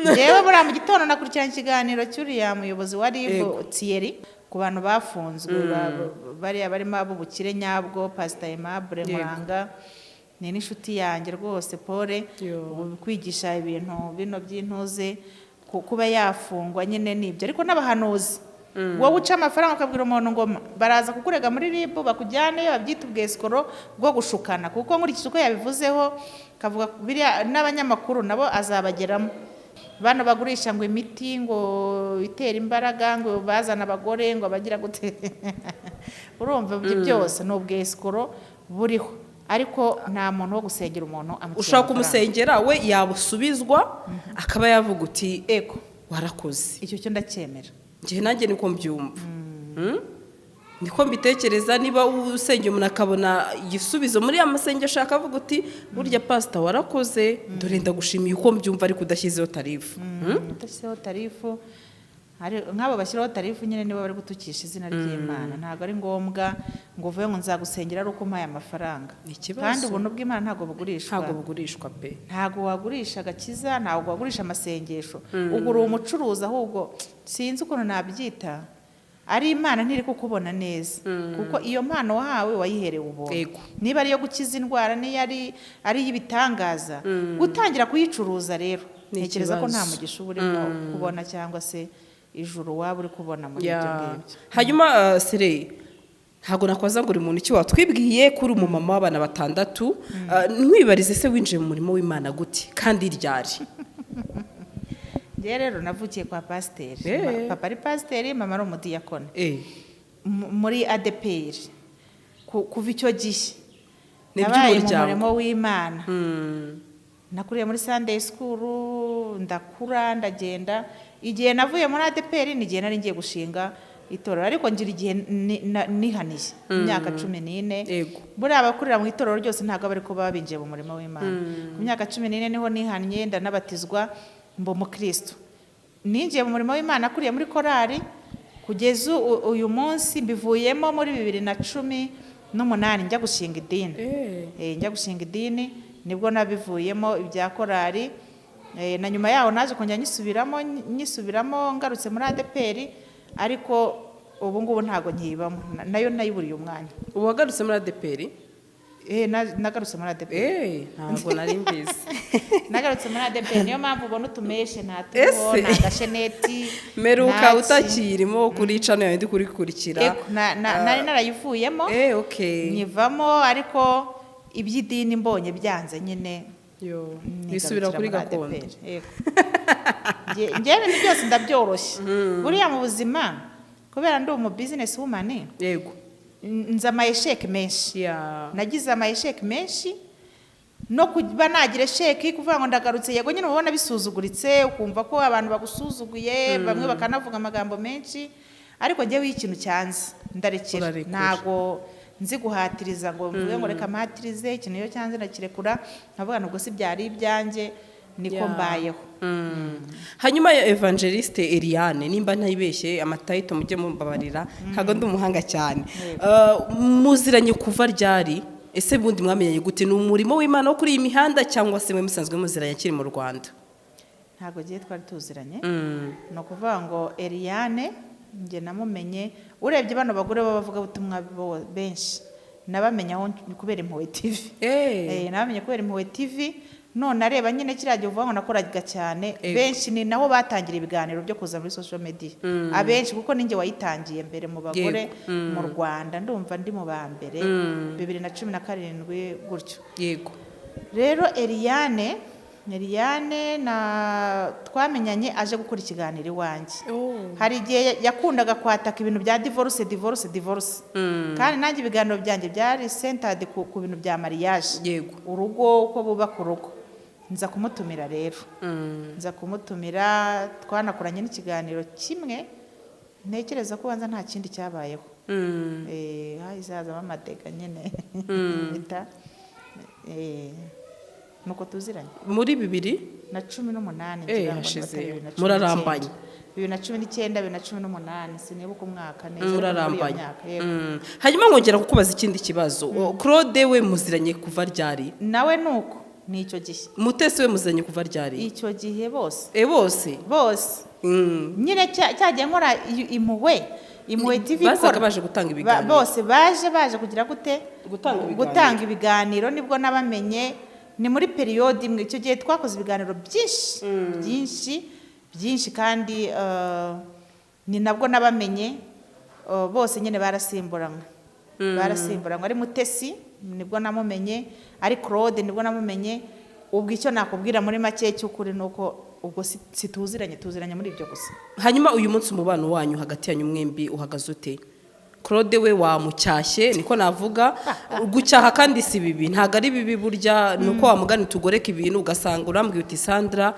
njyewe buriya mu gitondo nakurikiranye ikiganiro cy'uriya muyobozi wa RIB, Thierry, ku bantu bafunzwe, bariya barimo ab'ubukire nyabwo, Pastor Aimable Muranga ni n'inshuti yanjye rwose, Paul. Yo. Ubu kwigisha ibintu bino by'intuze, kuba yafungwa nyine nibyo. Ariko n'abahanuzi, wowe uca amafaranga ukabwira umuntu ngo baraza kukurega muri RIB bakujyane, babyita ubwesikoro bwo gushukana. Kuko nkurikije uko yabivuzeho, kavuga biriya n'abanyamakuru nabo azabageramo, bano bagurisha ngo imiti ngo itera imbaraga, ngo bazana abagore, ngo abagira gute. Urumva ibyo byose ni ubwesikoro buriho, ariko nta muntu wo gusengera umuntu amuciye Ushobora amafaranga. kumusengera, we yabusubizwa akaba yavuga uti: Ego. "Warakoze." Icyo cyo ndacyemera. Njye nanjye niko mbyumva. Niko mbitekereza. Niba usengeye umuntu akabona igisubizo muri ya masengesho, akavuga uti: "Burya pasita warakoze, dore ndagushimiye uko mbyumva," ariko udashyizeho tarifu. Udashyizeho tarifu. Hari nk'abo bashyiraho tarifu nyine, nibo bari gutukisha izina ry'Imana. Ntabwo ari ngombwa ngo uvuge ngo nzagusengera ari uko umpaye amafaranga. Ni ikibazo. Kandi ubuntu bw'Imana ntabwo bugurishwa. Ntabwo bugurishwa pe. Ntabwo wagurisha agakiza, ntabwo wagurisha amasengesho. Ubwo uri umucuruzi. Ahubwo sinzi ukuntu nabyita, ari Imana ntiri kukubona neza, kuko iyo mpano wahawe wayiherewe ubuntu. Niba ari iyo gukiza indwara, niyo ari iy'ibitangaza, gutangira kuyicuruza rero, Ni ntekereza ko nta ikibazo. mugisha uba urimo kubona, cyangwa se ijuru waba uri kubona muri ibyo ngibyo. Hanyuma Sere, ntabwo nakwaza ngo uri muntu iki, watwibwiye ko uri umumama w'abana batandatu. Nkwibarize se, winjiye mu murimo w'Imana gute kandi ryari? Njyewe rero navukiye kwa pasiteri. Papa ari pasiteri, mama ari umudiyakoni muri ADEPR. Kuva icyo gihe Ni nabaye mu iby'umuryango. murimo w'Imana. Nakuriye muri Sunday school, ndakura, ndagenda. Igihe navuye muri ADEPR ni igihe nari ngiye gushinga itorero, ariko ngira igihe nihaniye imyaka 14. Buriya abakurira mu itorero ryose ntabwo aba ariko baba binjiye mu murimo w'Imana. Ku myaka 14 niho nihannye, ndanabatizwa, mba umukristo. Ninjiye mu murimo w'Imana akuriye muri korali kugeza uyu munsi. Mbivuyemo muri 2018 njya gushinga idini. Njya gushinga idini nibwo nabivuyemo ibya korali. Na nyuma yaho naje kongera nyisubiramo ngarutse muri ADEPR, ariko ubu ngubu ntabwo nkiyibamo. Nayo nayiburiye umwanya. Ubu wagarutse muri ADEPR? Nagarutse muri ADEPR. Ntabwo nari mbizi. Nagarutse muri ADEPR, niyo mpamvu ubona utumeshe nta turiho. Ese? Nta gasheneti. Meruka nta ki. Utakirimo kuri channel yawe ndi kurikurikira. Ego, nari narayivuyemo. Okay. Nyivamo, ariko iby'idini mbonye byanze nyine, Yo, nigarukira bisubira kuri muri gakondo. ADEPR. Yego. Njyewe ibintu byose ndabyoroshye buriya mu buzima, kubera ndi umu business woman. Nzi ama échecs menshi. Nagize ama échecs menshi, no kuba nagira échec, kuvuga ngo ndagarutse, yego nyine ubona bisuzuguritse, ukumva ko abantu bagusuzuguye, bamwe bakanavuga amagambo menshi, ariko njyewe iyo ikintu cyanze ndarekera. Urarekura. Ntago nzi guhatiriza ngo mvuge ngo reka mpatirize. Ikintu iyo cyanze ndakirekura, nkavuga ngo ubwo si byari ibyanjye, niko mbayeho. Hanyuma ya Evangeliste Eliane, nimba ntayibeshye ama title mujye mumbabarira, ntabwo ndi umuhanga cyane. Muziranye kuva ryari? Ese bundi mwamenyanye gute? Ni umurimo w'Imana wo kuri iyi mihanda, cyangwa se mwe musanzwe muziranye akiri mu Rwanda? Ntabwo gihe twari tuziranye. Ni ukuvuga ngo Eliane njye namumenye, urebye bano bagore b'abavugabutumwa benshi nabamenye aho kubera Impuhwe TV. Nabamenye kubera Impuhwe TV. None areba nyine kiriya gihe uvuga ngo nakoraga cyane, benshi ni nabo batangira ibiganiro byo kuza muri social media abenshi, kuko ninjye wayitangiye mbere mu bagore mu Rwanda. Ndumva ndi mu ba mbere, 2017 gutyo. Rero Eliane na twamenyanye aje gukora ikiganiro iwanjye. Hari igihe yakundaga kwataka ibintu bya divorce, divorce, divorce, kandi nanjye ibiganiro byanjye byari centered ku bintu bya mariage, urugo, uko bubaka urugo. Nza kumutumira rero, nza kumutumira, twanakoranye n'ikiganiro kimwe, ntekereza ko ubanza nta kindi cyabayeho. Hahise hazamo amadega nyine mpita, nuko tuziranye. Muri bibiri na 18, ngira ngo Hashize. atari 2019. Murarambanye. 2019, 2018, sinibuka umwaka neza, ariko muri iyo Murarambanye. myaka, yego. Hanyuma nkongera kukubaza ikindi kibazo. Claude we muziranye kuva ryari? Nawe nuko ni icyo gihe. Mutesi we muziranye kuva ryari? Icyo gihe bose. Bose? Bose. Nyine cyagiye nkora Impuhwe TV Bazaga ikora. baje gutanga ibiganiro. Bose baje kugira gute? Gutanga ibiganiro. Gutanga ibiganiro, nibwo nabamenye. Ni muri période imwe, icyo gihe twakoze ibiganiro byinshi byinshi byinshi, kandi ni nabwo nabamenye. Bose nyine barasimburanwa, barasimburanwa. Ari Mutesi nibwo namumenye, ari Claude nibwo namumenye. Ubwo icyo nakubwira muri make cy'ukuri ni uko ubwo situziranye, tuziranye muri ibyo gusa. Hanyuma uyu munsi umubano wanyu hagati yanyu mwembi uhagaze ute? Claude we wamucyashye, niko navuga. Gucyaha kandi si bibi, ntabwo ari bibi burya. Ni uko wamugani tugoreka ibintu, ugasanga urambwiye uti: "Sandra,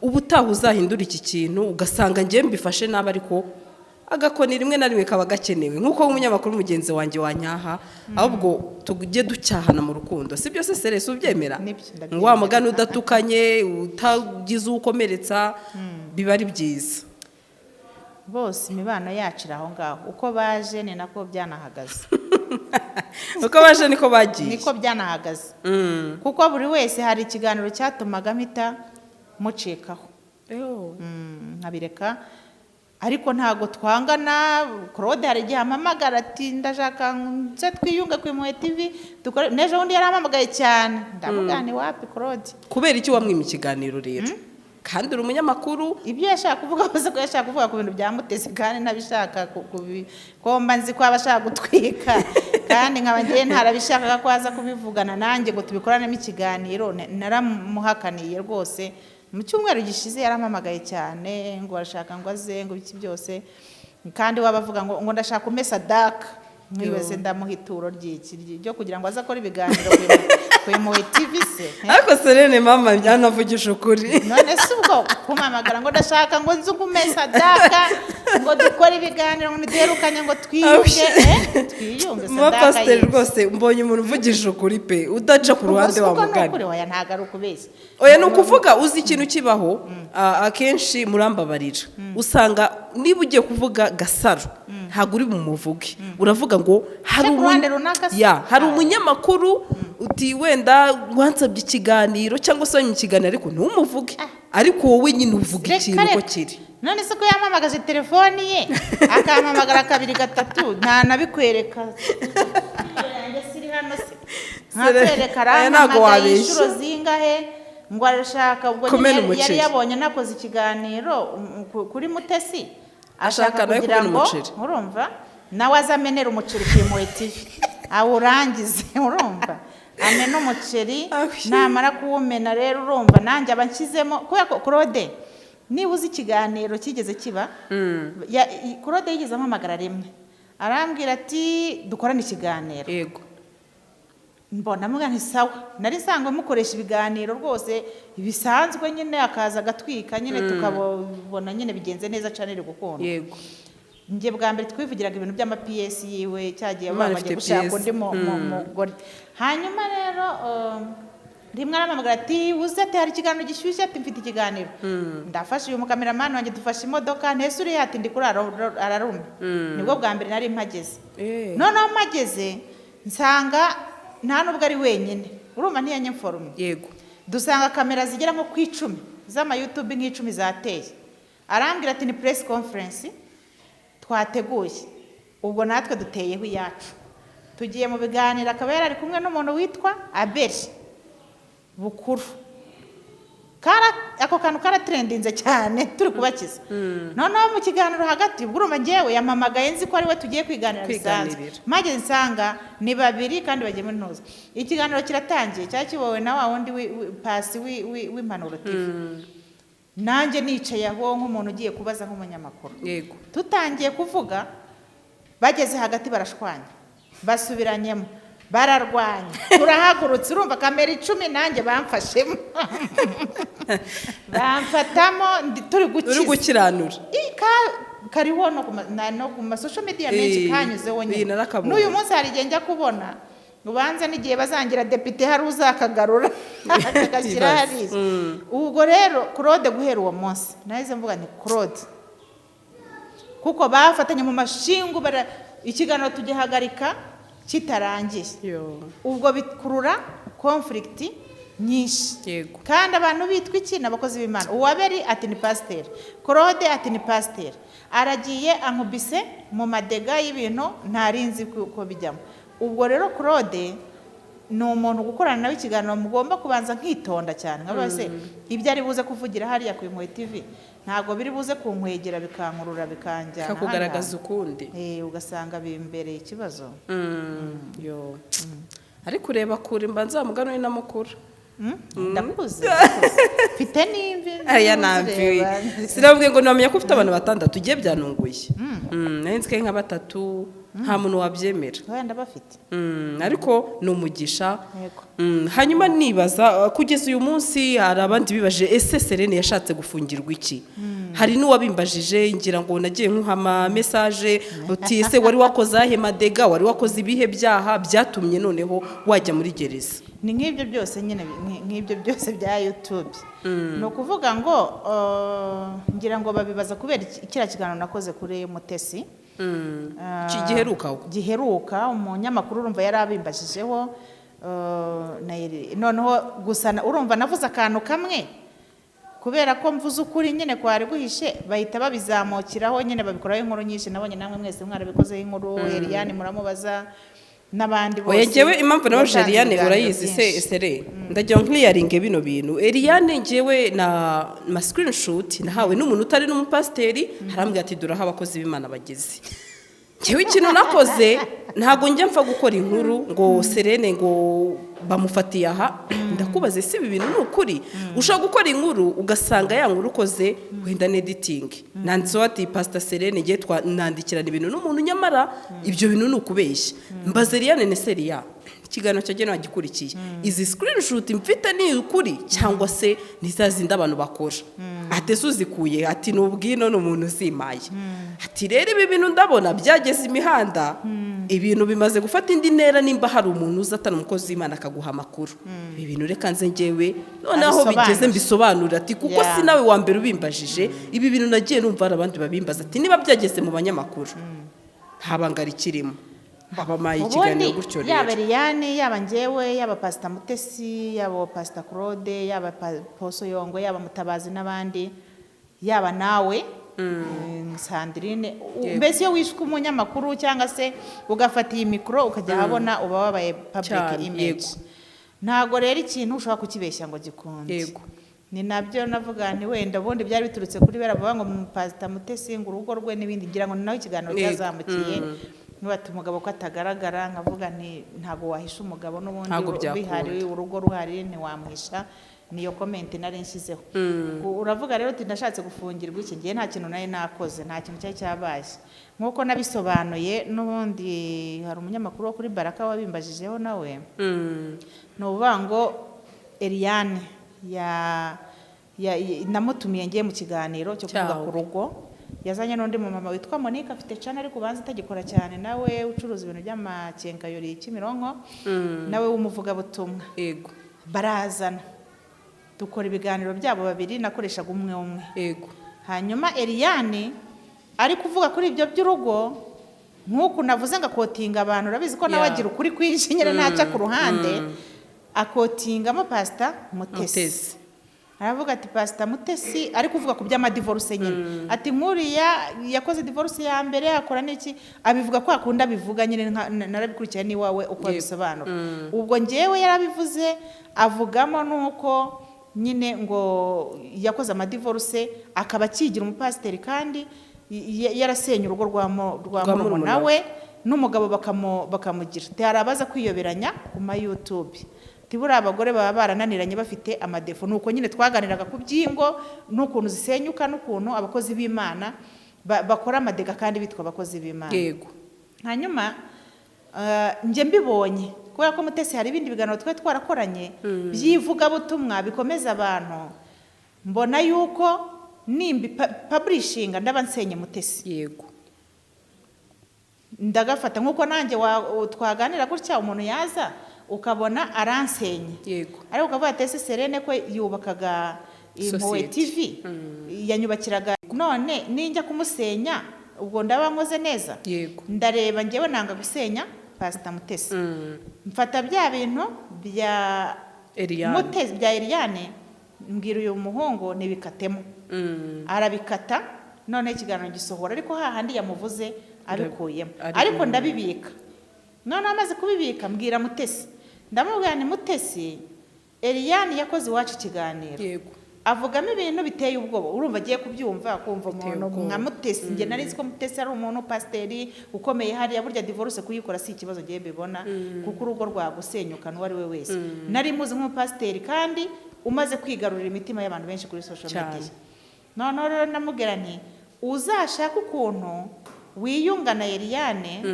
ubutaha uzahindura iki kintu," ugasanga njyewe mbifashe nabi, ariko agakoni rimwe na rimwe kaba gakenewe, nk'uko umunyamakuru mugenzi wanjye wanyaha. Ahubwo tujye ducyahana mu rukundo, si byo se Seresi, ubyemera? Nibyo, ndabyemera. Wa mugani udatukanye, utagize uwo ukomeretsa, biba ari byiza. Bose imibano yacu iri aho ngaho, uko baje ni nako byanahagaze. Uko baje niko bagiye. Niko byanahagaze, kuko buri wese hari ikiganiro cyatumaga mpita mucikaho, nkabireka, ariko ntago twangana. Claude hari igihe ampamagara ati: "Ndashaka nze twiyunge ku Impuhwe TV dukore." N'ejo bundi yarampamagaye cyane, ndavuga ni wapi, Claude. Kubera iki wamwima ikiganiro rero kandi uri umunyamakuru? Ibyo yashaka kuvuga bose, ko yashaka kuvuga ku bintu bya Mutesi, kandi ntabishaka ko mba nzi ko aba ashaka gutwika, kandi nkaba ngiye ntarabishakaga ko aza kubivugana nanjye ngo tubikoranemo ikiganiro. Naramuhakaniye rwose. Mu cyumweru gishize yarampamagaye cyane ngo arashaka ngo aze, ngo ibiki byose, kandi waba avuga ngo ndashaka umesa daka, nkibaze ndamuha ituro ry'iki ryo kugira ngo aze akore ibiganiro ku Impuhwe TV se? Ariko Serene mama byanavugisha ukuri. None se ubwo kumpamagara ngo ndashaka ngo nze ugume sadaka, ngo dukore ibiganiro, ngo ntiduherukanye, ngo twiyunge, twiyunge Mama sadaka pasiteri y'iki? Rwose mbonye umuntu uvugishije ukuri pe, udaca ku ruhande. Ubwo Wa si uko ni mugani. ukuri, oya, ntabwo ari ukubeshya. Oya, ni ukuvuga uzi ikintu kibaho, akenshi murambabarira, usanga niba ugiye kuvuga Gasaro ntabwo uri bumuvuge, uravuga ngo hari ku ruhande runaka se? Ya, hari umunyamakuru uti wenda wansabye ikiganiro cyangwa se wanyimye ikiganiro, ariko ntumuvuge, ariko wowe nyine uvuga Reka, ikintu uko reka. kiri. None se ko yampamagaje telefoni ye, akampamagara kabiri gatatu, ntanabikwereka, yanjye siri hano se? Nkakwereka. Aya ntabwo Arampamagaye wabeshya. inshuro zingahe ngo arashaka ubwo Kumena nyine yari umuceri. yabonye nakoze ikiganiro kuri Mutesi, Ashaka ashaka nawe kugira kumena ngo umuceri. Urumva, nawe aze amenera umuceri ku Impuhwe TV awurangize. Urumva, amena umuceri. Ahi. Namara kuwumena rero, urumva nanjye aba nshyizemo, kubera ko Claude, niba uzi ikiganiro kigeze kiba, Claude yigeze ampamagara rimwe, arambwira ati: "Dukorane ikiganiro." Mbona mvuga nti: "Sawa." Nari nsanzwe mukoresha ibiganiro rwose bisanzwe nyine, akaza agatwika nyine, tukabona nyine bigenze neza cyane, iri gukunda. Njye bwa mbere twivugiraga ibintu by'amapiyesi yiwe cyagiye Imana bagiye ifite gushaka piyesi. undi mugore. Hanyuma rero rimwe arampamagara ati: "Uze," ati: "Hari ikiganiro gishyushye," ati: "Mfite ikiganiro." Ndafashe uyu mukameramani wanjye, dufashe imodoka. "Ntese uriya?" Ati: "Ndi kuri Ararume." Nibwo bwa mbere nari mpageze. Noneho mpageze nsanga nta nubwo ari wenyine, urumva ntiyanyemforumye. Dusanga kamera zigera nko ku 10 z'ama YouTube, nk'icumi zateye. Arambwira ati: "Ni press conference twateguye." Ubwo natwe duteyeho iyacu, tugiye mu biganiro. Akaba yari ari kumwe n'umuntu witwa Abeli Bukuru. Ako kantu karatrendinze cyane turi kubakiza. Noneho mu kiganiro hagati, ubwo urumva njyewe yampamagaye nzi ko ari we tugiye kwiganira bisanzwe. Kwiganirira. Maze nsanga ni babiri kandi bagiye muri ntuza. Ikiganiro kiratangiye, cyari kibowe na wa wundi pasi w'Impanuro TV. Nanjye nicaye aho nk'umuntu ugiye kubaza nk'umunyamakuru. Tutangiye kuvuga, bageze hagati barashwanya, basubiranyemo, bararwanya, turahagurutse. Urumva kamera 10 nanjye bamfashemo, bamfatamo turi Uri gukiza. gukiranura. Ii, kariho no ku ma social media menshi, kanyuzeho nyine. Narakabonye. N'uyu munsi hari igihe njya kubona ubanza n'igihe bazangira depite hari uzakagarura akagashyira Ibaze. hariya. Ubwo rero Claude, guhera uwo munsi nahise mvuga nti: "Claude," kuko bafatanye mu mashingu, ikiganiro tugihagarika kitarangiye. Yo. Ubwo bikurura conflict nyinshi. Kandi abantu bitwa iki? Ni abakozi b'Imana. Uwaberi ati: "Ni pasiteri." Claude ati: "Ni pasiteri." Aragiye ankubise mu madega y'ibintu ntari nzi ko bijyamo. Ubwo rero Claude ni umuntu gukorana nawe ikiganiro mugomba kubanza nkitonda cyane, nkabaza se ibyo ari buze kuvugira hariya ku Impuhwe TV ntabwo biri buze kunkwegera, bikankurura, bikanjyana ahandi Kakugaragaza hantu. ukundi. Ugasanga bimbereye ikibazo. Yo, ariko ureba kure, mba nzamugana uri na mukuru. Ndakuze, ndakuze. Mfite n'imvi. Aya nambi sinabwiye ngo ntiwamenya ko ufite abantu batandatu. Ugiye byanunguye. Nari nzi ko ari nka batatu, nta muntu wabyemera. Wenda bafite. Ariko ni umugisha. Yego. Hanyuma nibaza, kugeza uyu munsi hari abandi bibaje: ese Serene yashatse gufungirwa iki? Hari n'uwabimbajije, ngira ngo nagiye nkuha ama message, uti: "Ese wari wakoze ahe madega? Wari wakoze ibihe byaha byatumye noneho wajya muri gereza?" Ni nk'ibyo byose nyine, nk'ibyo byose bya YouTube. Ni ukuvuga ngo ngira ngo babibaza kubera kiriya kiganiro nakoze kuri Mutesi. Giheruka? Giheruka. Umunyamakuru urumva yari abimbajijeho, noneho gusa urumva navuze akantu kamwe, kubera ko mvuze ukuri nyine kwari guhishe, bahita babizamukiraho nyine, babikoraho inkuru nyinshi. Nabonye namwe mwese mwarabikozeho inkuru. Eliane muramubaza n'abandi bose. Oya, njyewe impamvu nawe Yatanze Eliane ibiganiro urayizi se? byinshi. Sere, ndagira ngo nkliyaringe bino bintu. Eliane, njyewe na ma screenshot nahawe n'umuntu utari n'umupasiteri, arambwira ati: "Dore aho abakozi b'Imana bageze." Njyewe ikintu nakoze, ntabwo njya mpfa gukora inkuru ngo Serene ngo bamufatiye aha. Ndakubaze, si ibi bintu ni ukuri? Ushobora gukora inkuru ugasanga ya nkuru ukoze wenda ni editing, nanditseho ati: "Pasita Serene ngiye nandikirana ibintu n'umuntu," nyamara ibyo bintu ni ukubeshya. Mbaze Eliane ne Seriya, ikiganiro cyagenewe agikurikiye, izi screenshot mfite ni ukuri cyangwa se ni za zindi abantu bakora? Ati: "Ese uzikuye?" Ati: "Ni ubwino, ni umuntu uzimaye." Ati: "Rero ibi bintu ndabona byageze imihanda, ibintu bimaze gufata indi ntera. Nimba hari umuntu uza atari umukozi w'Imana akaguha amakuru, ibi bintu reka nze ngewe noneho bigeze Abisobanure. mbisobanure." Ati: "Kuko si nawe wa mbere ubimbajije ibi bintu, nagiye numva hari abandi babimbaza." Ati: "Niba byageze mu banyamakuru, nta banga rikirimo." Abamaye ikiganiro Ubundi gutyo yaba rero. Eliane, yaba njyewe, yaba Pasita Mutesi, yaba Pasita Claude, yaba Poso Yongwe, yaba Mutabazi n'abandi, yaba nawe. Sandrine, mbese iyo wishwe umunyamakuru cyangwa se ugafata iyi mikoro ukajya ahabona, uba wabaye public Cyane, image. Ntabwo rero ikintu ushobora kukibeshya ngo gikunde. Ni nabyo navuga nti wenda ubundi byari biturutse kuri bera bavuga ngo Pasita Mutesi, ngo urugo rwe n'ibindi, ngira ngo ni naho ikiganiro cyazamukiye. Nubata umugabo ko atagaragara, nkavuga nti ntabwo wahisha umugabo n'ubundi Ntabwo byakunda. bihari, urugo ruhari, ntiwamwisha. Niyo comment nari nshyizeho. Uravuga rero uti ndashatse gufungirwa iki? Ngiye nta kintu nari nakoze, nta kintu cyari cyabaye, nk'uko nabisobanuye. N'ubundi hari umunyamakuru wo kuri Baraka wabimbajijeho nawe. Ni ukuvuga ngo Eliane namutumiye ngiye mu kiganiro cyo kuvuga Cyawe. ku rugo. Yazanye n'undi mumama witwa Monique, afite channel ariko ubanza itagikora cyane, nawe ucuruza ibintu by'amakenkayori Kimironko, nawe w'umuvugabutumwa. Barazana dukora ibiganiro byabo babiri, nakoreshaga umwe umwe. Hanyuma Eliane ari kuvuga kuri ibyo by'urugo, nk'uku navuze ngo akotinga abantu, urabizi ko nawe agira ukuri kwinshi nyine, ntaca ku ruhande, akotingamo Pasita Mutesi. Mutesi. Aravuga ati Pasita Mutesi ari kuvuga ku by'amadivorce nyine, ati nk'uriya yakoze divorce ya mbere, akora n'iki, abivuga ko akunda abivuga nyine, narabikurikiye n'iwawe uko abisobanura. Ubwo ngewe yarabivuze, avugamo n'uko nyine ngo yakoze amadivorce akaba akigira umupasiteri kandi yarasenye urugo rwa Rwa murumuna murumuna we n'umugabo, bakamugira. Ati hari abaza kwiyoberanya ku ma YouTube, ati buriya abagore baba barananiranye bafite amadéfauts. Ni uko nyine twaganiraga ku by'ingo n'ukuntu zisenyuka n'ukuntu abakozi b'Imana bakora amadégâts kandi bitwa abakozi b'Imana. Hanyuma njye mbibonye, kubera ko Mutesi hari ibindi biganiro twari twarakoranye by'ivugabutumwa bikomeza abantu, mbona yuko nimbi publishinga ndaba nsenye Mutesi. Ndagafata nk'uko nanjye twaganira gutya, umuntu yaza ukabona aransenye, ariko ukavuga ati ese Serene ko yubakaga Impuhwe Sosiyete. TV, yanyubakiraga, none ninjya kumusenya ubwo ndaba nkoze neza? Ndareba njyewe nanga gusenya Pasita Mutesi, mfata bya bintu bya Eliane. Mutesi, bya Eliane, mbwira uyu muhungu ntibikatemo. Arabikata, noneho ikiganiro gisohora, ariko hahandi yamuvuze abikuyemo. Ariko ndabibika. Noneho amaze kubibika, mbwira Mutesi, ndamubwira ni Mutesi, Eliane yakoze iwacu ikiganiro, avugamo ibintu biteye ubwoba. Urumva agiye kubyumva, kumva Biteye umuntu ubwoba. nka Mutesi. Njye nari nzi ko Mutesi ari umuntu pasiteri ukomeye hariya. Burya divorce kuyikora si ikibazo, ngiye mbibona, kuko urugo rwagusenyuka n'uwo ari we wese. Nari muzi nk'umupasiteri kandi umaze kwigarurira imitima y'abantu benshi kuri social media. Noneho rero ndamubwira nti uzashake ukuntu wiyunga na Eliane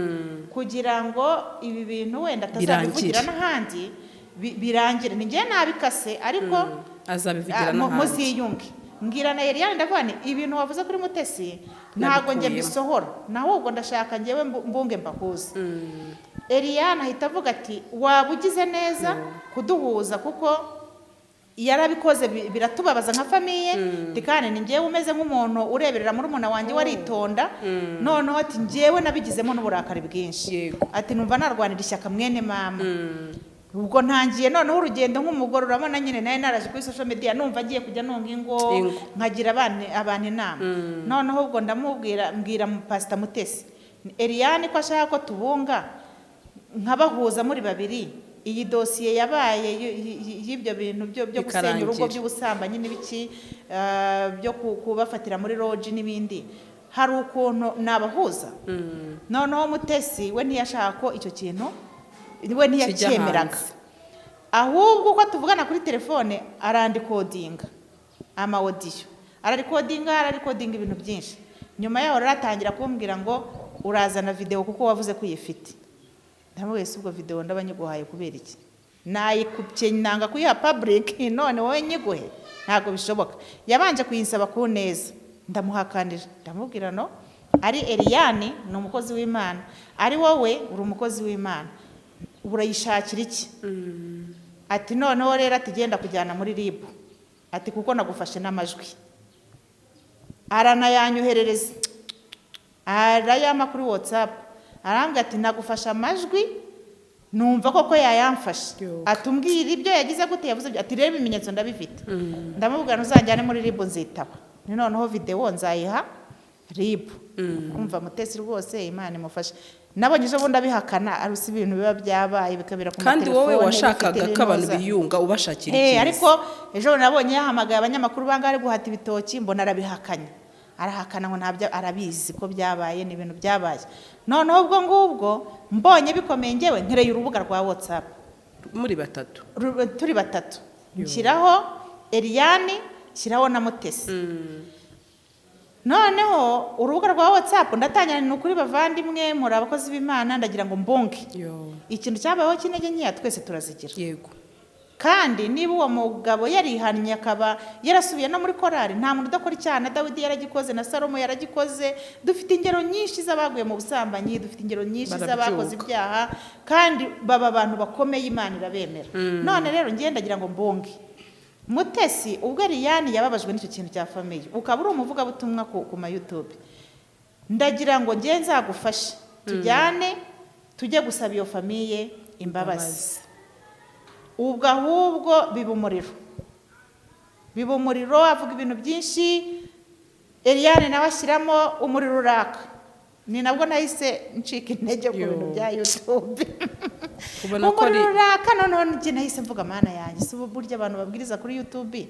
kugira ngo ibi bintu wenda atazabivugira Birangire. n'ahandi, birangire. Ni njye nabikase, ariko Azabivugira n'ahandi. muziyunge. Mbwira na Eliane, ndavuga nti ibintu wavuze kuri Mutesi ntabwo njye Nabikuyemo. mbisohora, ahubwo ndashaka njyewe mbunge mbahuze. Eliane ahita avuga ati waba ugize neza kuduhuza, kuko yarabikoze biratubabaza nka famille. Ati kandi ni njyewe umeze nk'umuntu ureberera murumuna wanjye waritonda, noneho ati njyewe nabigizemo n'uburakari bwinshi. Ati numva narwanira ishyaka mwene mama. Ubwo ntangiye noneho urugendo nk'umugore, urabona nyine nawe naraje kuri social media, numva agiye kujya nunga ingo, Ingo. nkagira abantu inama. Noneho ubwo ndamubwira, mbwira mu Pasita Mutesi, Eliane ko ashaka ko tubunga nkabahuza muri babiri, iyi dosiye yabaye y'ibyo bintu byo gusenya urugo, Bikarangira. by'ubusambanyi n'ibiki, byo kubafatira muri lodge n'ibindi, hari ukuntu nabahuza? Noneho Mutesi we ntiyashaka ko icyo kintu, we ntiyacyemeraga. Hanze. Ahubwo uko tuvugana kuri telefone, arandikodinga ama audio, ararikodinga, ararikodinga ibintu byinshi. Nyuma yaho rero atangira kumbwira ngo urazana videwo kuko wavuze ko uyifite. Ndamubwiye se ubwo videwo ndaba nyiguhaye kubera iki? Nayikupye nanga kuyiha public, none wowe nyiguhe? Ntabwo bishoboka. Yabanje kuyinsaba ku neza, ndamuhakanira, ndamubwira no ari Eliane ni umukozi w'Imana, ari wowe uri umukozi w'Imana, urayishakira iki? Ati noneho rero, ati genda kujyana muri RIB, ati kuko nagufashe n'amajwi. Aranayanyoherereza, arayampa kuri WhatsApp, arambwira ati nagufashe amajwi. Numva koko yayamfashe. Yo. Atumbwira ibyo yagize gute, yavuze ibyo. Ati rero ibimenyetso ndabifite. Ndamubwira ntuzanjyane muri RIB, nzitaba. Ni noneho videwo nzayiha. RIB. Umva Mutesi rwose, Imana imufashe. Nabonye ejo bundi abihakana, arusi ibintu biba byabaye bikabera ku Kandi wowe matelefone, washakaga bifite ko abantu n'intuza. biyunga, ubashakira Eh, icyiza. Ariko ejo bundi nabonye yahamagaye abanyamakuru bangahe ari guhata ibitoki, mbona arabihakanye, arahakana ngo ntabyo arabizi ko byabaye, ni ibintu byabaye. Noneho ubwo ngubwo mbonye bikomeye, ngewe nkereye urubuga rwa WhatsApp. Muri batatu. Turi batatu, nshyiraho Eliane, nshyiraho na Mutesi. Noneho urubuga rwa WhatsApp ndatangira: "Ni ukuri bavandimwe, muri abakozi b'Imana, ndagira ngo mbunge Yo. ikintu cyabayeho cy'intege nkeya twese turazigira. Kandi niba uwo mugabo yarihannye akaba yarasubiye no muri korari, nta muntu udakora icyaha. Na Dawidi yaragikoze, na Salomo yaragikoze. Dufite ingero nyinshi z'abaguye mu busambanyi, dufite ingero nyinshi Barabyuka. z'abakoze ibyaha kandi baba abantu bakomeye, Imana irabemera. None rero njye ndagira ngo mbunge Mutesi, ubwo Eliane yababajwe n'icyo kintu cya famille, ukaba uri umuvugabutumwa ku ma YouTube, ndagira ngo njye nzagufashe tujyane tujye gusaba iyo famille imbabazi." Ubwo ahubwo biba umuriro, biba umuriro, avuga ibintu byinshi, Eliane nawe ashyiramo, umuriro uraka. Ni nabwo nahise ncika intege ku Yo. bintu bya YouTube. Ubona ko ari Umuriro uraka, noneho njye nahise mvuga: "Mana yanjye, si ubu burya abantu babwiriza kuri YouTube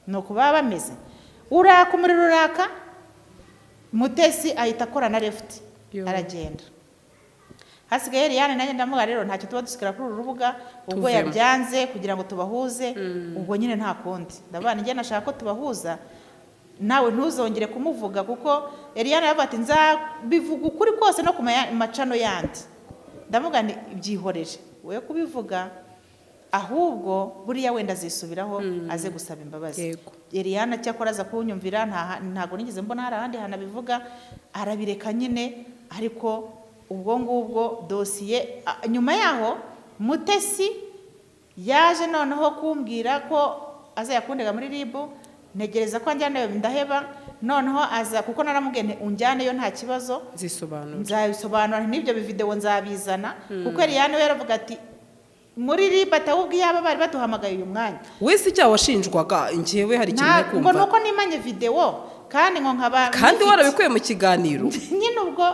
ni uku baba bameze?" Uraka, umuriro uraka, Mutesi ahita akora na left. Yo. Aragenda, hasigaye Eliane nanjye. Ndamuga rero ntacyo tuba dusigara kuri uru rubuga ubwo Tuvemo. yabyanze kugira ngo tubahuze, ubwo nyine nta kundi. Ndavuga njye nashaka ko tubahuza, nawe ntuzongere kumuvuga, kuko Eliane aravuga ati: "Nzabivuga ukuri kose no ku macano yandi." Ndavuga nti: "Byihorere we kubivuga, ahubwo buriya wenda azisubiraho aze gusaba imbabazi." Eliane cyakora aza kunyumvira, ntabwo nigeze mbona hari ahandi hantu abivuga, arabireka nyine. Ariko ubwo ngubwo dosiye nyuma yaho Mutesi yaje noneho kumbwira ko azajya kundega muri RIB, ntegereza ko anjyanayo ndaheba. Noneho aza, kuko naramubwiye nti: "Unjyaneyo nta kibazo." Zisobanura. Nzabisobanura n'ibyo bividewo nzabizana, kuko Eliane we yaravuga ati muri RIB atawubwo iyaba bari baduhamagaye uyu mwanya. Wese icyaha washinjwaga, njyewe hari ikintu ntari Ngo kumva. nuko nimanye videwo kandi ngo nkaba Kandi nyifite. warabikuye mu kiganiro. Nyine ubwo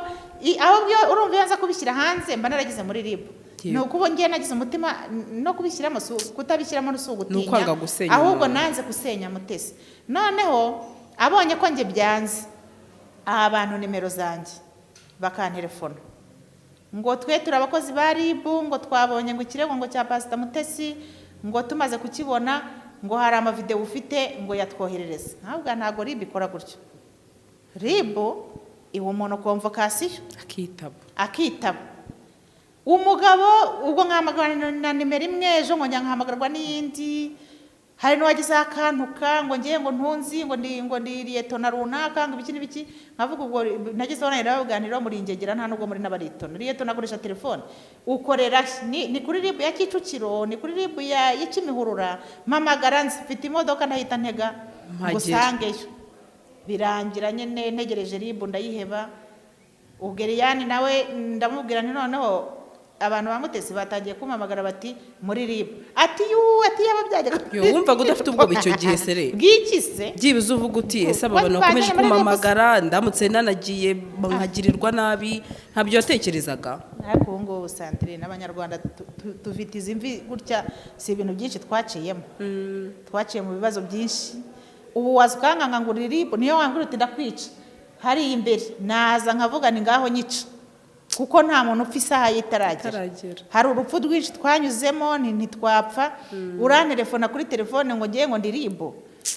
ahubwo iyo urumva iyo nza kubishyira hanze mba narageze muri RIB. Ni ukuba ngiye nagize umutima no kubishyiramo, si kutabishyiramo si ugutinya. Ni ukwanga gusenya Ahubwo umuntu. nanze gusenya Mutesi. Noneho abonye ko njye byanze, aha abantu nimero zanjye bakantelefona ngo: "Twe turi abakozi ba RIB, ngo twabonye ngo ikirego ngo cya Pasita Mutesi, ngo tumaze kukibona, ngo hari amavidewo ufite, ngo yatwoherereze." Ntabwo RIB ikora gutyo. RIB iha umuntu convocation. Akitaba. Akitaba. Umugabo ubwo nkahamagarwa na nimero imwe, ejo ngo njya nkahamagarwa n'iyindi. Hari n'uwagize akantuka ngo ngiye ngo ntunzi ngo ndi liyetona runaka, ngo ibiki n'ibiki. Nkavuga ubwo nagezeho nanjye ndabaganiraho: "Muri ingegera, nta nubwo muri n'abaritona. Liyetona akoresha telefone ukorera ni kuri RIB ya Kicukiro, ni kuri RIB ya Kimihurura, mpamagara nzi mfite imodoka ndahita ntega Mpagere." Ngusangeyo. Birangira nyine ntegereje RIB ndayiheba. Ubwo Eliane nawe ndamubwira nti: "Noneho abantu ba Mutesi batangiye kumpamagara bati muri RIB." Ati: "Yuuu," ati: "Yaba byajyaga." Yo, wumvaga udafite ubwoba icyo gihe sere? Bw'iki se? Byibuze uvuga uti: "Ese aba bantu Bajyanye bakomeje muri RIB se? kumpamagara, ndamutse nanagiye nkagirirwa nabi?" Ntabyo watekerezaga? Ariko ubu ngubu Sandrine, n'Abanyarwanda dufite izi mvi gutya, si ibintu byinshi twaciyemo? Twaciye mu bibazo byinshi. Ubu waza ukankanga ngo uri RIB, niyo wambwira uti ndakwica hariya imbere, naza nkavuga ni ngaho nyica, kuko nta muntu upfa isaha ye itaragera. Itaragera. Hari urupfu rwinshi twanyuzemo, ntitwapfa. Urantelefona kuri telefone ngo ngiye ngo ndi RIB.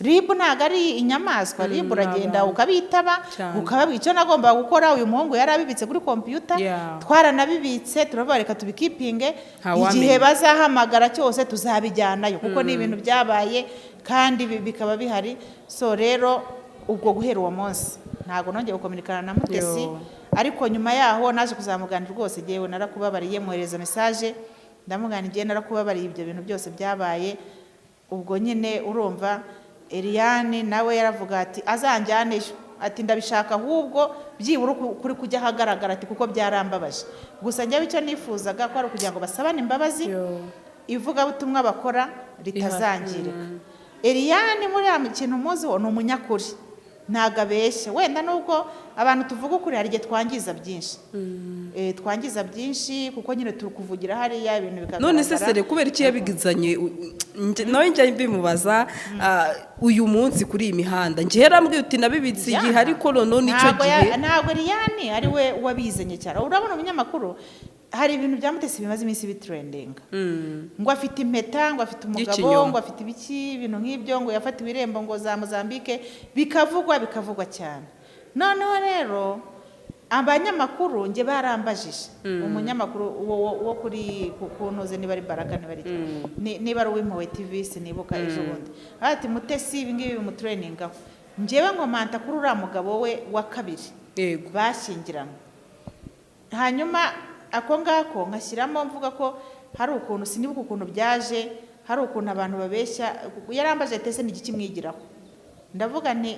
RIB ntabwo ari inyamaswa. RIB uragenda Abantu. ukabitaba, ukababwira icyo nagombaga gukora. Uyu muhungu yari abibitse kuri kompiyuta, twaranabibitse, turavuga reka tubikipinge, Ntawamenya. igihe bazahamagara cyose tuzabijyanayo, kuko ni ibintu byabaye kandi bikaba bihari. So rero ubwo guhera uwo munsi ntabwo nongeye gukominikana na Mutesi. Yo. Ariko nyuma yaho naje kuzamuganira: "Rwose jyewe narakubabariye." Mwohereza message, ndamugana: "Igihe narakubabariye ibyo bintu byose byabaye." Ubwo nyine urumva Eliane nawe yaravuga ati azanjyaneyo, ati ndabishaka ahubwo byibura kuri kujya ahagaragara, ati kuko byarambabaje. Gusa njyewe icyo nifuzaga ko ari ukugira ngo basabane imbabazi, Yo. ivugabutumwa bakora ritazangirika. Eliane muri ya kintu muziho ni umunyakuri. Ntabwo abeshya. Wenda nubwo abantu tuvuga ukuri, hari igihe twangiza byinshi, twangiza byinshi, kuko nyine turi kuvugira hariya ibintu bikagaragara. None se sere, kubera iki yabigizanye? Nawe njya mbimubaza, uyu munsi kuri iyi mihanda, njye yarambwiye uti nabibitse igihe, ariko noneho nicyo gihe. Ntabwo Liyani ari we wabizanye cyane. Urabona umunyamakuru, hari ibintu bya Mutesi bimaze iminsi bitrendinga, ngo afite impeta, ngo afite umugabo, Y'ikinyoma. ngo afite ibiki, ibintu nk'ibyo, ngo yafatiwe irembo ngo za Mozambique, bikavugwa, bikavugwa cyane. Noneho rero abanyamakuru njye barambajije, umunyamakuru wo kuri ku ntuze, niba ari Baraka, niba ari niba ari uw'Impuhwe TV, sinibuka, ejo bundi ati Mutesi ibi ngibi bimutrendingaho. Njyewe nkomanta kuri uriya mugabo we wa kabiri bashyingiranywe, hanyuma ako ngako nkashyiramo mvuga ko hari ukuntu, sinibuka ukuntu byaje, hari ukuntu abantu babeshya. Yarambaje ati: "Ese ni igiki mwigiraho?" Ndavuga nti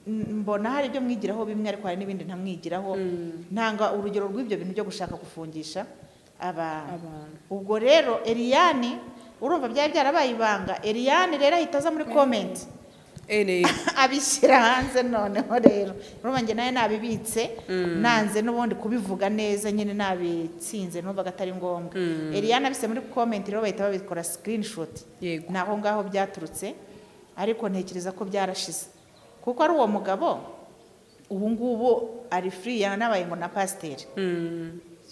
mbona hari ibyo mwigiraho bimwe, ariko hari n'ibindi ntamwigiraho. Ntanga urugero rw'ibyo bintu byo gushaka gufungisha abantu. Abantu. Ubwo rero Eliyani, urumva byari byarabaye ibanga, Eliyani rero ahita aza muri comment abishyira hanze. Noneho rero urumva njye nawe nabibitse, nanze n'ubundi kubivuga neza nyine, nabitsinze, numvaga atari ngombwa. Eliane abise muri comment rero, bahita babikora screenshot. Ni aho ngaho byaturutse, ariko ntekereza ko byarashize, kuko ari uwo mugabo ubu ngubu ari free, yanabaye ngo na pasiteri.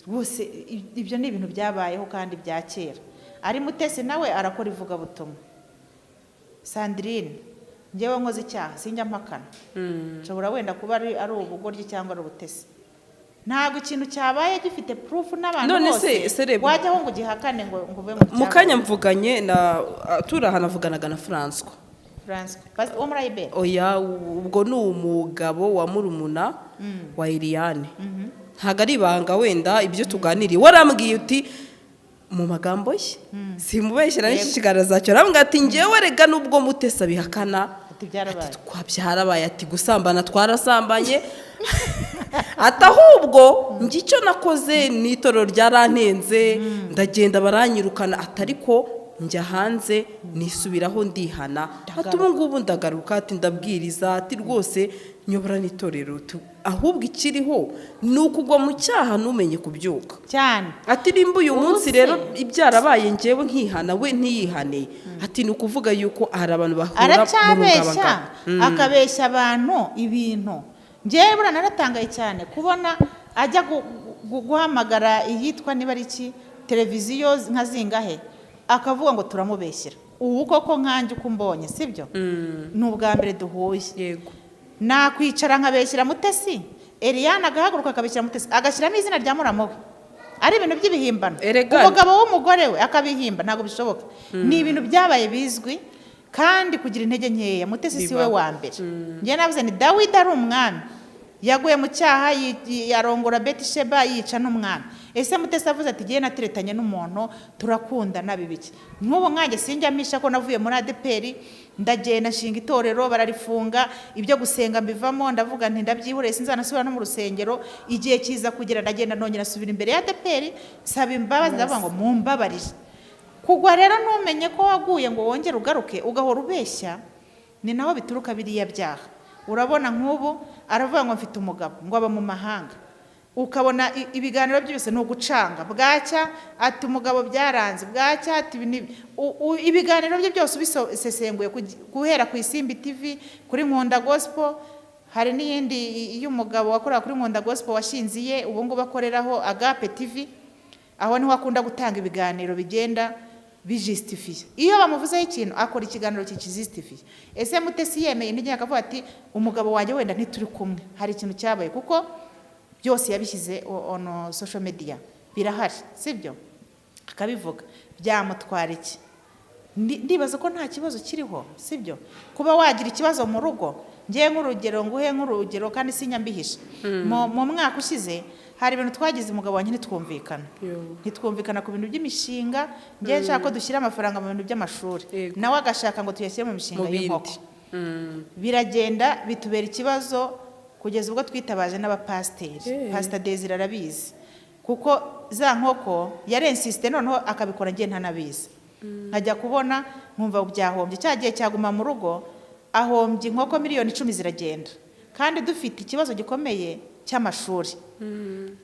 Rwose ibyo ni ibintu byabayeho kandi bya kera. Ari Mutesi nawe arakora ivugabutumwa. Sandrine, njyewe nkoze icyaha sinjya mpakana. Nshobora wenda kuba ari ubugoryi cyangwa ari ubutesi. Ntabwo ikintu cyabaye gifite proof n'abantu None bose se wajyaho ngo ugihakane, ngo uve mu Mu kanya mvuganye na turahanavuganaga na François. François wo muri Ayiberi? Oya, ubwo ni umugabo wa murumuna wa Eliane. Ntabwo ari ibanga wenda ibyo tuganiriye. Warambwiye uti mu magambo ye, simubeshyira n'iki kiganiro zacyo, arambwira ati: "Ngewe rega nubwo Mutesi abihakana," Ati byarabaye. Ati byarabaye, ati gusambana twarasambanye, ati ahubwo njye icyo nakoze ni itorero ryarantenze, ndagenda baranyirukana, ati ariko njya hanze nisubiraho ndihana, ati ubu ngubu ndagaruka, ati ndabwiriza, ati rwose nyobora n'itorero, ahubwo ikiriho ni ukugwa mu cyaha ntumenye kubyuka. Cyane. Ati nimba uyu Ubu munsi se- rero ibyarabaye, njyewe nkihana, we ntiyihane, ati ni ukuvuga yuko hari abantu bahura mu Aracyabeshya. rungabangabo. Akabeshya abantu ibintu. Njyewe buriya naratangaye cyane kubona ajya guhamagara iyitwa niba ari iki televiziyo nka zingahe, akavuga ngo turamubeshyira. Ubu koko nkanjye uko umbonye, sibyo, ni ubwa mbere duhuye, nakwicara nkabeshyira Mutesi, Eliane agahaguruka akabeshyira Mutesi, agashyiramo izina rya muramu we, ari ibintu by'ibihimbano, umugabo w'umugore we akabihimba? Ntabwo bishoboka. Ni ibintu byabaye bizwi. Kandi kugira intege nkeya, Mutesi si we Bibaho. wa mbere. Njye navuze ni Dawidi ari umwami, yaguye mu cyaha, yarongora Betisheba, yica n'umwami. Ese Mutesi avuze ati: "Ngiye nateretanye n'umuntu, turakundana," bibiki? Nk'ubu nkanjye sinjya mpisha ko navuye muri ADEPR, ndagenda nshinga itorero bararifunga, ibyo gusenga mbivamo, ndavuga nti ndabyihoreye, sinzanasubira no mu rusengero. Igihe kiza kugera ndagenda nongera nsubira imbere ya ADEPR, nsaba imbabazi, ndavuga ngo mumbabarire. Kugwa rero ntumenye ko waguye ngo wongere ugaruke, ugahora ubeshya, ni naho bituruka biriya byaha. Urabona nk'ubu aravuga ngo mfite umugabo, ngo aba mu mahanga, ukabona ibiganiro byose ni ugucanga. Bwacya ati umugabo byaranze, bwacya ati ibi n'ibi. Ibiganiro bye byose ubisesenguye, guhera ku Isimbi TV, kuri Nkunda Gospel, hari n'iyindi y'umugabo wakorera kuri Nkunda Gospel washinze iye, ubu ngubu akoreraho Agape TV, aho niho akunda gutanga ibiganiro bigenda bijusitifiye. Iyo bamuvuzeho ikintu akora ikiganiro kikijusitifiye. Ese Mutesi yemeye intege akavuga ati: "Umugabo wanjye wenda ntituri kumwe, hari ikintu cyabaye," kuko byose yabishyize on social media, birahari, sibyo? Akabivuga, byamutwara iki? Ndibaza ko nta kibazo kiriho, sibyo? Kuba wagira ikibazo mu rugo, ngewe nk'urugero, nguhe nk'urugero kandi sinyambihisha, mu mwaka ushize hari ibintu twagize, umugabo wanjye ntitwumvikana, ntitwumvikana ku bintu by'imishinga. Ngewe nshaka ko dushyira amafaranga mu bintu by'amashuri, nawe agashaka ngo tuyashyire mu mishinga Mu bindi. y'inkoko. Biragenda bitubera ikibazo kugeza ubwo twitabaje n'abapasiteri. Pasita Desire arabizi, kuko za nkoko yarensisite, noneho akabikora ngiye ntanabizi, nkajya kubona nkumva byahombye. Cya gihe cyaguma mu rugo ahombye inkoko 10 miliyoni ziragenda. Kandi dufite ikibazo gikomeye cy'amashuri,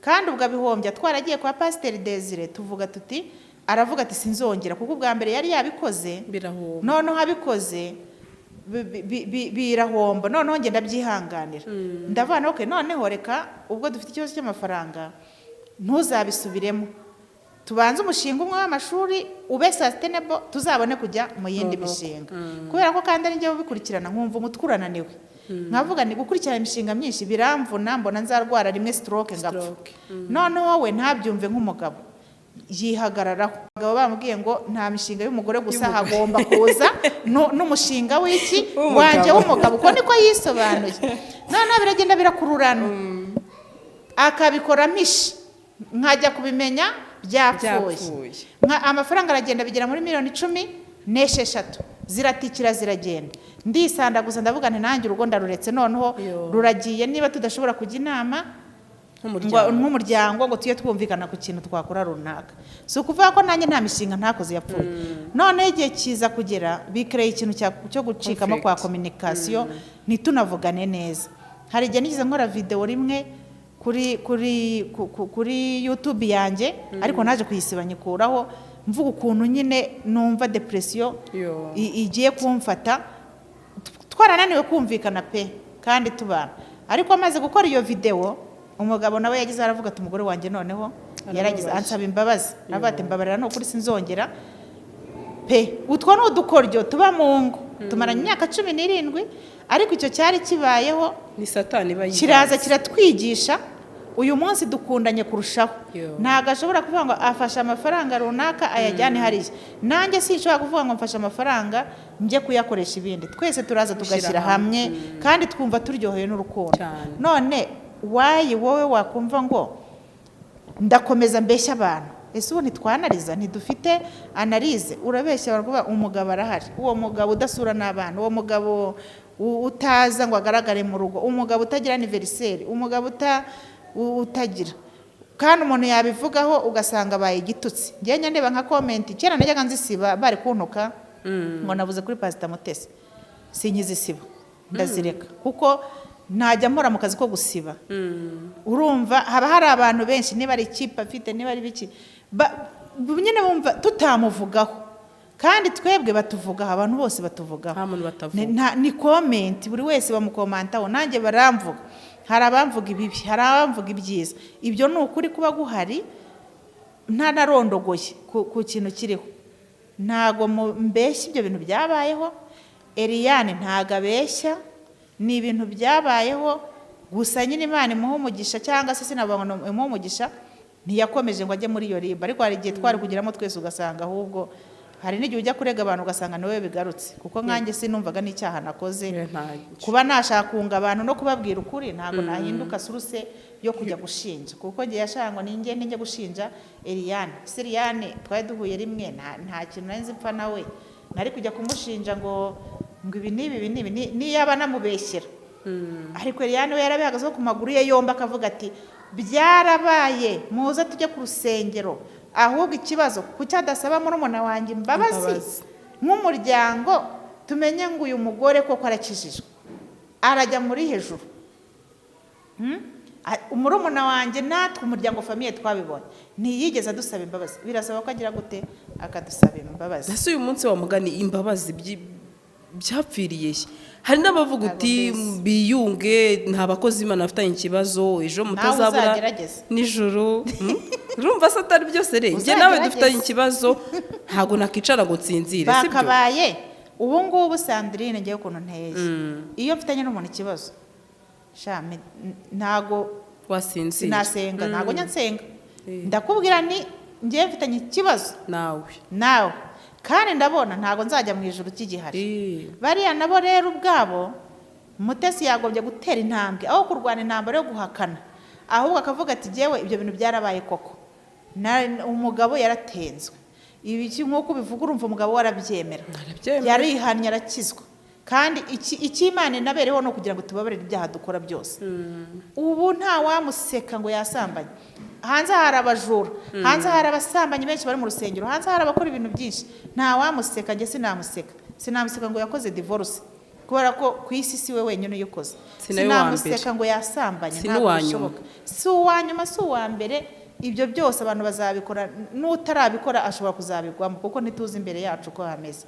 kandi ubwo abihombya twaragiye kwa Pasiteri Desire, tuvuga tuti, aravuga ati sinzongera, kuko ubwa mbere yari yabikoze Birahomba. Noneho abikoze birahomba. Noneho ngenda ndabyihanganira, ndavuga okay, noneho reka ubwo dufite ikibazo cy'amafaranga ntuzabisubiremo, tubanze umushinga umwe w'amashuri ube sustainable, tuzabone kujya mu yindi Noneho. mishinga. Kubera ko kandi ari njyewe ubikurikirana, nkumva umutwe urananiwe, nkavuga ni gukurikirana imishinga myinshi biramvuna, mbona nzarwara rimwe stroke ngapfa. Stroke. Noneho wowe ntabyumve nk'umugabo, yihagararaho. Abagabo bamubwiye ngo nta mishinga y'umugore gusa, hagomba kuza n'umushinga w'iki? W'umugabo. Wanjye w'umugabo. Uko niko yisobanuye. Noneho biragenda birakururana, akabikora mpishi, nkajya kubimenya byapfuye. Byapfuye. Amafaranga aragenda, bigera muri miliyoni 16 ziratikira, ziragenda. Ndisandaguza, ndavuga nti nanjye urugo ndaruretse noneho. Yo. Ruragiye niba tudashobora kujya inama Nk'umuryango. Nk'umuryango ngo tujye twumvikana ku kintu twakora runaka. Si ukuvuga ko nanjye nta mishinga ntakoze yapfuye. Noneho igihe kiza kugera bikereye ikintu cyo gucikamo kwa Conflict. communication, ntitunavugane neza. Hari igihe nigeze nkora videwo rimwe kuri YouTube yanjye, ariko naje kuyisiba nyikuraho, mvuga ukuntu nyine numva depression Yo. igiye kumfata, twarananiwe kumvikana pe kandi tubana. Ariko amaze gukora iyo videwo, umugabo nawe yagize aravuga ati umugore wanjye noneho yaragize Arababaje. ansaba imbabazi, aravuga ati mbabarira ni ukuri sinzongera pe. Utwo ni udukoryo tuba mu ngo. Tumaranye imyaka 17, ariko icyo cyari kibayeho. Ni Satani iba Kiraza yivanze. kiratwigisha. Uyu munsi dukundanye kurushaho. Yo. Ntabwo ashobora kuvuga ngo afashe amafaranga runaka ayajyane hariya, nanjye sinshobora kuvuga ngo mfashe amafaranga njye kuyakoresha ibindi. Twese turaza Gushyira tugashyira hamwe, kandi twumva turyohewe n'urukundo. Cyane. None wayi wowe wakumva ngo ndakomeza mbeshya abantu? Ese ubu ntitwanariza, ntidufite analyse? Urabeshya abantu kuvuga umugabo arahari, uwo mugabo udasura n'abana, uwo mugabo utaza ngo agaragare mu rugo, umugabo utagira anniversaire, umugabo utagira, kandi umuntu yabivugaho ugasanga abaye igitutsi. Njyewe njya ndeba nka comment, kera najyaga nzisiba, bari kuntuka ngo navuze kuri Pasita Mutesi, sinkizisiba, ndazireka, kuko ntajya mpora mu kazi ko gusiba. Urumva haba hari abantu benshi, niba ari ikipe afite, niba ari biki, nyine bumva tutamuvugaho, kandi twebwe batuvugaho, abantu bose batuvugaho. Nta muntu batavuga. Ni comment, buri wese bamukomantaho. Nanjye baramvuga, hari abamvuga ibibi, hari abamvuga ibyiza. Ibyo ni ukuri kuba guhari, ntanarondogoye ku kintu kiriho. Ntago mbeshya, ibyo bintu byabayeho. Eliane ntago abeshya, ni ibintu byabayeho. Gusa nyine Imana imuha umugisha, cyangwa se sinavuga ngo imuhe umugisha, ntiyakomeje ngo ajye muri iyo riba. Ariko hari igihe twari kugeramo twese, ugasanga ahubwo hari n'igihe ujya kurega abantu ugasanga niwe bigarutse, kuko nkanjye sinumvaga n'icyaha nakoze. Ntacyo. Kuba nashaka kunga abantu no kubabwira ukuri, ntabwo nahinduka source yo kujya gushinja, kuko ngiye yashaka ngo ninjye ninjye gushinja Eliane. Se Eliane twari duhuye rimwe, nta kintu nari nzi mpfa nawe, nari kujya kumushinja ngo ibi n'ibi, ibi n'ibi, niyaba namubeshyera. Ariko Eliane we yarabihagazeho ku maguru ye yombi, akavuga ati byarabaye, muze tujye ku rusengero. Ahubwo ikibazo, kuki adasaba murumuna wanjye imbabazi? Imbabazi. Nk'umuryango tumenye ngo uyu mugore koko arakijijwe, arajya muri hejuru. Murumuna wanjye, natwe umuryango famille twabibonye, ntiyigeze adusaba imbabazi. Birasaba ko agira gute akadusaba imbabazi. Ese uyu munsi wa mugani imbabazi byapfiriye he? Hari n'abavuga Ntabwo uti mbizi. biyunge, nta bakozi b'Imana bafitanye ikibazo, ejo Nawe mutazabura uzagerageze. nijoro. Urumva se atari byose re? Njye nawe Uzagerageze. dufitanye ikibazo, ntabwo nakicara ngo nsinzire, sibyo? Bakabaye ubu ngubu. Sandrine, ngewe ukuntu nteye, iyo mfitanye n'umuntu ikibazo, sha, ntago Wasinzira? Sinasenga, ntago njya nsenga. Eh. Ndakubwira ni ngewe mfitanye ikibazo nawe. Nawe, kandi ndabona ntago nzajya mu ijuru kigihari. Bariya nabo rero ubwabo, Mutesi yagombye gutera intambwe aho kurwana intambara yo guhakana, ahubwo akavuga ati jyewe ibyo bintu byarabaye koko. Umugabo yaratenzwe ibi nk'uko ubivuga, urumva umugabo we arabyemera. Arabyemera. Yarihannye, arakizwa. Kandi iki Imana inabereho ni ukugira ngo tubabarire ibyaha dukora byose. Ubu nta wamuseka ngo yasambanye. Hanze hari abajura, hanze hari abasambanyi benshi bari mu rusengero, hanze hari abakora ibintu byinshi. Nta wamuseka, njye sinamuseka, sinamuseka ngo yakoze divorce. Kubera ko ku isi si we wenyine uyikoze. Si nawe wa mbere. Sinamuseka ngo yasambanye, Si ntabwo n'uwa nyuma. bishoboka. Si uwa nyuma, si uwa mbere. Ibyo byose abantu bazabikora, n'utarabikora ashobora kuzabigwamo, kuko ntituzi imbere yacu uko hameze.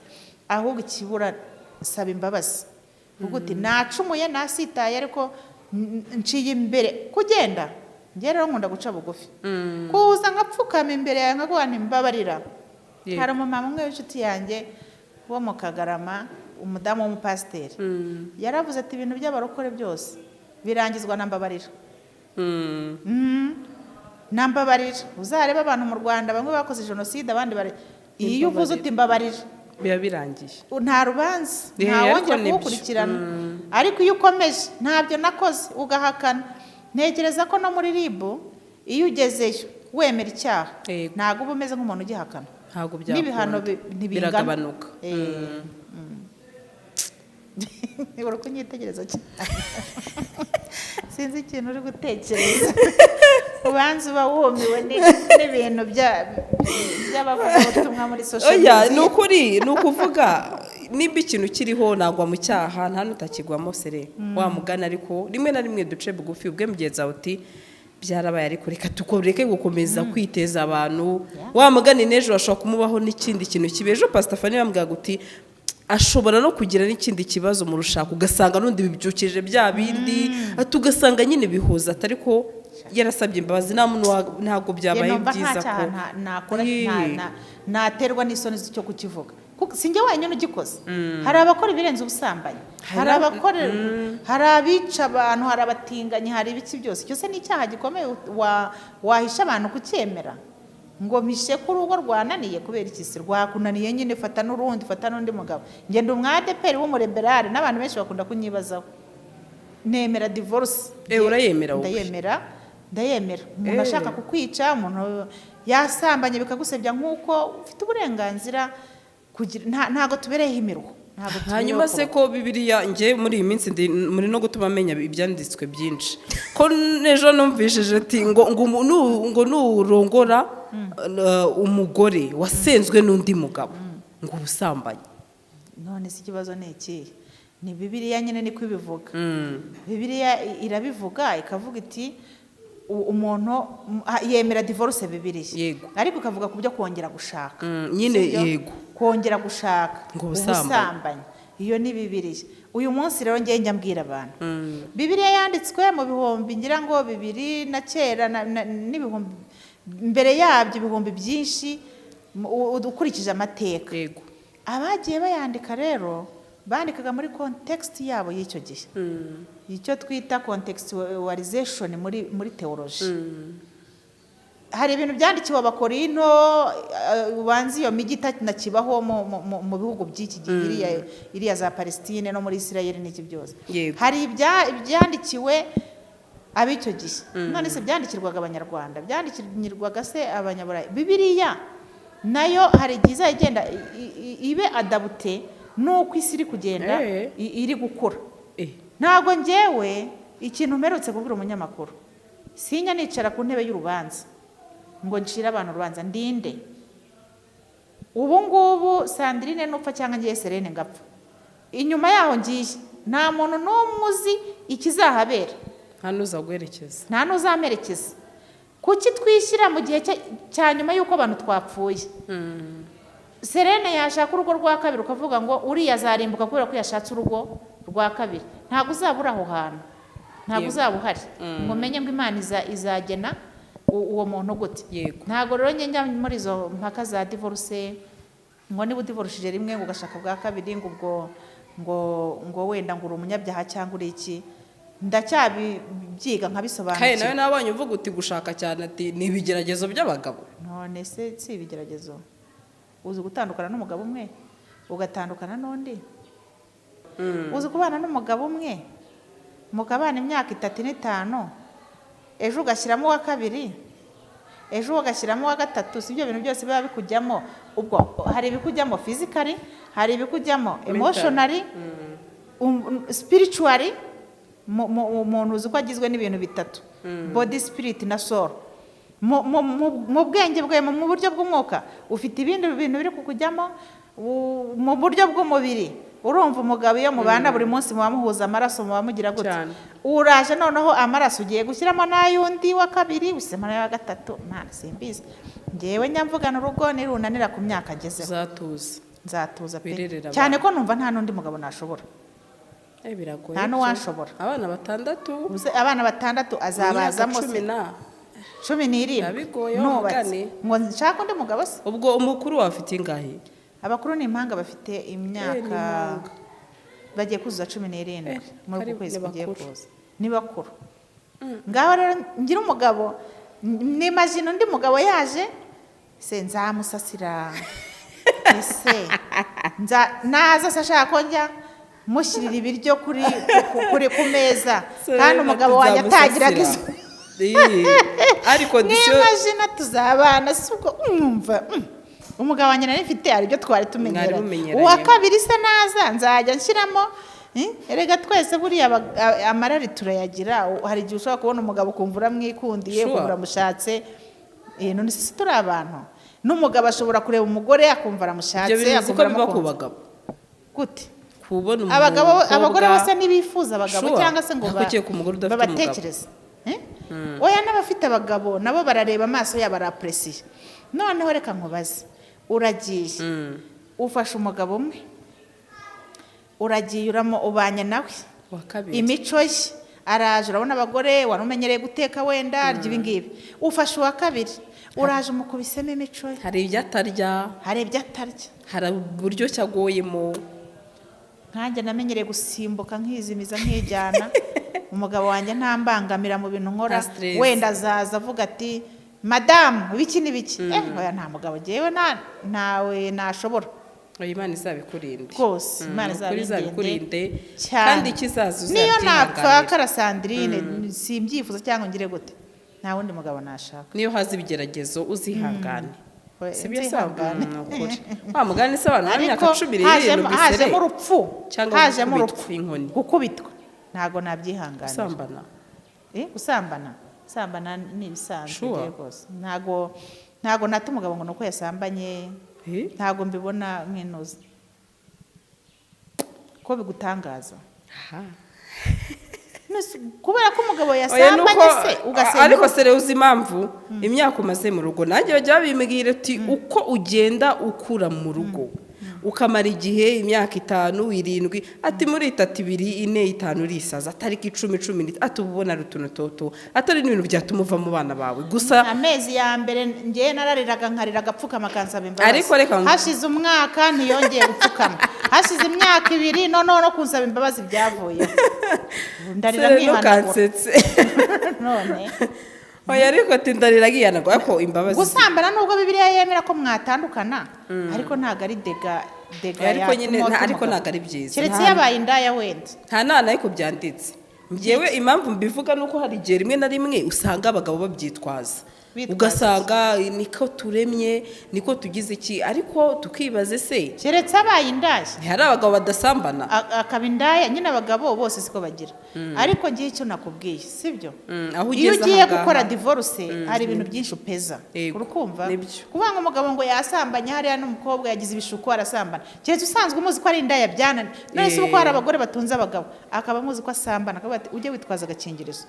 Ahubwo ikibura, saba imbabazi, uvuga uti: "Nacumuye, nasitaye, ariko nciye imbere kugenda." Njye rero nkunda guca bugufi, kuza nkapfukama imbere yawe nkaguha nti: "Mbabarira." Hari umumama umwe w'inshuti yanjye wo mu Kagarama, umudamu w'umupasiteri, yaravuze ati: "Ibintu by'abarokore byose birangizwa na mbabarira." Na mbabarira. Uzarebe abantu mu Rwanda, bamwe bakoze jenoside, abandi bari, iyo uvuze uti: "Mbabarira," biba birangiye. Nta rubanza, Yeah, nta ariko wongera nibyo. kuwukurikirana. Ariko iyo ukomeje "ntabyo nakoze", ugahakana, ntekereza ko no muri RIB iyo ugezeyo wemera icyaha, ntabwo uba umeze nk'umuntu ugihakana. Ntabwo byakunda. N'ibihano ntibingana. Biragabanuka. Uri kunyitegereza cyane, sinzi ikintu uri gutekereza. Ubanza uba wumiwe n'ibintu by'abavugabutumwa muri social Oya, media. Ni ukuri, ni ukuvuga nimba ikintu kiriho, nagwa mu cyaha, nta n'utakigwamo sere wa mugani. Ariko rimwe na rimwe duce bugufi, ubwe mugenzi wawe uti: "Byarabaye, ariko reka tukoreke gukomeza kwiteza abantu." Wa mugani n'ejo bashobora kumubaho n'ikindi kintu kibi. Ejo Pastor Fani bambwiraga uti ashobora no kugira n'ikindi kibazo mu rushako, ugasanga n'undi bibyukije bya bindi, ati ugasanga nyine bihuza, atari ko yarasabye imbabazi, nta muntu ntabwo byabaye Njye numva nta byiza cyaha ko nakora, naterwa n'isoni cyo kukivuga. Kuko si njye wenyine ugikoze, hari abakora ibirenze ubusambanyi, hari abakora, hari abica abantu, hari abatinganyi, hari ibiki byose. Icyo se ni icyaha gikomeye wahisha abantu kucyemera, ngo mpishe ko urugo rwananiye? Kubera iki se rwakunaniye? Nyine fata n'urundi, fata n'undi mugabo. Ngenda umwadeperi w'umureberare, n'abantu benshi bakunda kunyibazaho. Nemera divorce. Urayemera wowe? Ndayemera, ndayemera. Umuntu ashaka kukwica, umuntu yasambanye bikagusebya, nk'uko ufite uburenganzira kugira, ntago tubereyeho imiruho, ntago tubereyeho Hanyuma se kubaho. ko Bibiliya, njye muri iyi minsi ndi muri no gutuma menya ibyanditswe byinshi, ko n'ejo numvishije ati ngo nurongora umugore wasenzwe n'undi mugabo, ngo ubusambanyi. None se ikibazo ni ikihe? Ni Bibiliya nyine niko ibivuga. Bibiliya irabivuga, ikavuga iti umuntu yemera divorce, Bibiliya. Ariko ikavuga ku byo kongera gushaka. Nyine Sibyo? Yego. Kongera gushaka Ngo ubusambanyi. Ubusambanyi. Iyo ni Bibiliya. Uyu munsi rero njye njya mbwira abantu, Bibiliya yanditswe mu bihumbi, ngira ngo bibiri na kera n'ibihumbi mbere yabyo, ibihumbi byinshi, ukurikije amateka. Abagiye bayandika rero bandikaga muri context yabo y'icyo gihe, icyo twita contextualization muri theology. Hari ibintu byandikiwe Abakorinto, ubanza iyo mijyi itanakibaho mu bihugu by'iki gihe, iriya za Palestine no muri Israel n'iki byose. Hari ibyandikiwe ab'icyo gihe. None se byandikirwaga Abanyarwanda, byandikirwaga se Abanyaburayi? Bibiliya nayo hari igihe izajya igenda ibe adapté n'uko isi iri kugenda, iri gukura. Ntabwo njyewe, ikintu mperutse kubwira umunyamakuru, sinya nicara ku ntebe y'urubanza ngo ncire abantu urubanza. Ndinde ubu ngubu Sandrine nupfa cyangwa ngiye Serene ngapfa, inyuma yaho ngiye nta muntu n'umwe uzi ikizahabera. Nta n'uzaguherekeza. Nta n'uzamperekeza. Kuki twishyira mu gihe cya nyuma y'uko abantu twapfuye? Serene yashaka urugo rwa kabiri, ukavuga ngo uriya azarimbuka kubera ko yashatse urugo rwa kabiri. Ntabwo uzaba uri aho hantu, ntabwo uzaba uhari ngo umenye ngo Imana izagena uwo muntu gute. Ntabwo rero njye njya muri izo mpaka za divorce, ngo niba udivorushije rimwe ngo ugashaka bwa kabiri, ngo ubwo ngo wenda ngo uri umunyabyaha cyangwa uri iki. Ndacyabibyiga Kandi nkabisobanukirwa. Nawe nabonye uvuga uti gushaka cyane, ati ni ibigeragezo by'abagabo. None se si ibigeragezo? Uzi gutandukana n'umugabo umwe ugatandukana n'undi? Uzi kubana n'umugabo umwe mukabana imyaka 3 n'5, ejo ugashyiramo uwa kabiri, ejo ugashyiramo uwa gatatu? Si ibyo bintu byose biba bikujyamo? Ubwo hari ibikujyamo physically, hari ibikujyamo emotionally, spiritually. Umuntu uzi ko agizwe n'ibintu bitatu: body, spirit na soul. Mu bwenge bwawe, mu buryo bw'umwuka, ufite ibindi bintu biri kukujyamo. Mu buryo bw'umubiri. Urumva, umugabo iyo mubana buri munsi, muba muhuza amaraso, muba mugira gute? Cyane. Uraje noneho amaraso ugiye gushyiramo n'ay'undi wa kabiri, ushyizemo n'aya gatatu. Mana, simbizi. Ngewe nyamvugana, urugo nirunanira ku myaka agezeho, Uzatuza. nzatuza pe. Wirerere abana. Cyane ko numva nta n'undi mugabo nashobora. Biragoye. Nta n'uwashobora. Abana batandatu. Uze abana batandatu azabazamo Imyaka 10 se na 17 Biba bigoye, nubatse mugani. Ngo nshake undi mugabo se? Ubwo umukuru wawe afite ingahe? Abakuru ni impanga, bafite imyaka Impanga. bagiye kuzuza 17 muri uku kwezi Ni kugiye bakuru. kuza. Ni bakuru. Ngaho rero ngira umugabo, nimagine undi mugabo yaje se, nzamusasira ese? Naza se ashaka ko njya mushyirira ibiryo kuri ku meza, kandi umugabo wanjye atagiraga izo? Ii, ariko disiyo. Nimagine tuzabana si ubwo mwumva, umugabo wanjye nari mfite hari ibyo twari tumenyeranye. Mumenyeranye. Uwa kabiri se naza nzajya nshyiramo, Erega twese buriya amarari turayagira. Hari igihe ushobora kubona umugabo ukumva uramwikundiye, ukumva uramushatse. None se turi abantu? N'umugabo ashobora kureba umugore akumva aramushatse, Ibyo bintu uzi ko akumva biba ku aramukunze. bagabo. Gute? Kubona Abagabo, umukobwa. Abagore bose ntibifuza abagabo cyangwa se ngo Ariko ukeka umugore udafite umugabo. babatekereze. Eh? Oya, n'abafite abagabo nabo barareba, amaso yabo arapresiye. Noneho reka nkubaze, uragiye, ufashe umugabo umwe, uragiye uramo, ubanye nawe, Wa kabiri. imico ye araje, urabona abagore wari umenyereye guteka, wenda arya ibi ngibi, ufashe uwa kabiri, uraje umukubisemo imico ye. Hari ibyo atarya. Hari ibyo atarya. Hari uburyo ki agoyemo. Nkanjye namenyereye gusimbuka nkizimiza nkijyana, umugabo wanjye ntambangamira mu bintu nkora. Nta stress. Wenda azaza avuga ati: "Madamu, ibiki n'ibiki." Oya, nta mugabo ngewe ntawe nashobora. Oya, Imana izabikurinde. Rwose, Imana Ukuri izabikurinde izabikurinde. Cyane. Kandi ikizaza Niyo uzabyihanganira. napfa Sandrine, simbyifuza cyangwa ngire gute, nta wundi mugabo nashaka. Niyo haza ibigeragezo uzihangane. Oya, Si byo se? nzihangane. Ni ukuri wa mugani se, abantu Ariko b'imyaka 17 hajemo isere urupfu, cyangwa hajemo gukubitwa urupfu, inkoni. Gukubitwa ntabwo nabyihanganira. Gusambana. Gusambana, gusambana ni ibisanzwe. Sure. Njyewe rwose ntago nata umugabo ngo ni uko yasambanye. Ntago mbibona nk'intuza ko bigutangaza. Aha. Nese kubera ko umugabo Oya, yasambanye nuko- se ugasenya ariko urugo? se rero uzi impamvu imyaka umaze mu rugo, nanjye bajya babimbwira uti uko ugenda ukura mu rugo, ukamara igihe imyaka 5, 7, ati muri 3, 2, 4, 5 urisaza, atari ko 10, 15, ati uba ubona ari utuntu toto, atari n'ibintu byatuma uva mu bana bawe gusa. Amezi ya mbere ngewe narariraga, nkarira, agapfukama akansaba imbabazi. Ariko reka Hashize umwaka ntiyongeye gupfukama, hashize imyaka 2 noneho no kunsaba imbabazi byavuyeho. Ndarira Sere, nkihanagura. ntukansetse. None Oya, ariko ati ndarira nkihanagura, ariko imbabazi Gusambana, nubwo Bibiliya yemera ko mwatandukana, ariko ntabwo ari dégâts Ariko nyine yatuma ariko umugabo. ntabwo ari byiza. Keretse yabaye indaya wenda. Nta nana, ariko byanditse. Ngewe impamvu mbivuga ni uko hari igihe rimwe na rimwe usanga abagabo babyitwaza. Bitwaza. Ugasanga niko turemye, niko tugize iki, ariko tukibaze se Keretse abaye indaya. Ntihari abagabo badasambana? Akaba indaya nyine. Abagabo bose siko bagira, ariko ngiye icyo nakubwiye sibyo. Aho Iyo ugeze ugiye ahangaha. gukora divorce hari ibintu byinshi upeza. Yego, Urukumva, nibyo. kuvuga ngo umugabo ngo yasambanye hariya n'umukobwa yagize ibishuko arasambana, keretse usanzwe umuzi ko ari indaya byanani. None se uko hari abagore batunze abagabo, akaba amuzi ko asambana, akavuga ati: "Ujye witwaza agakingirizo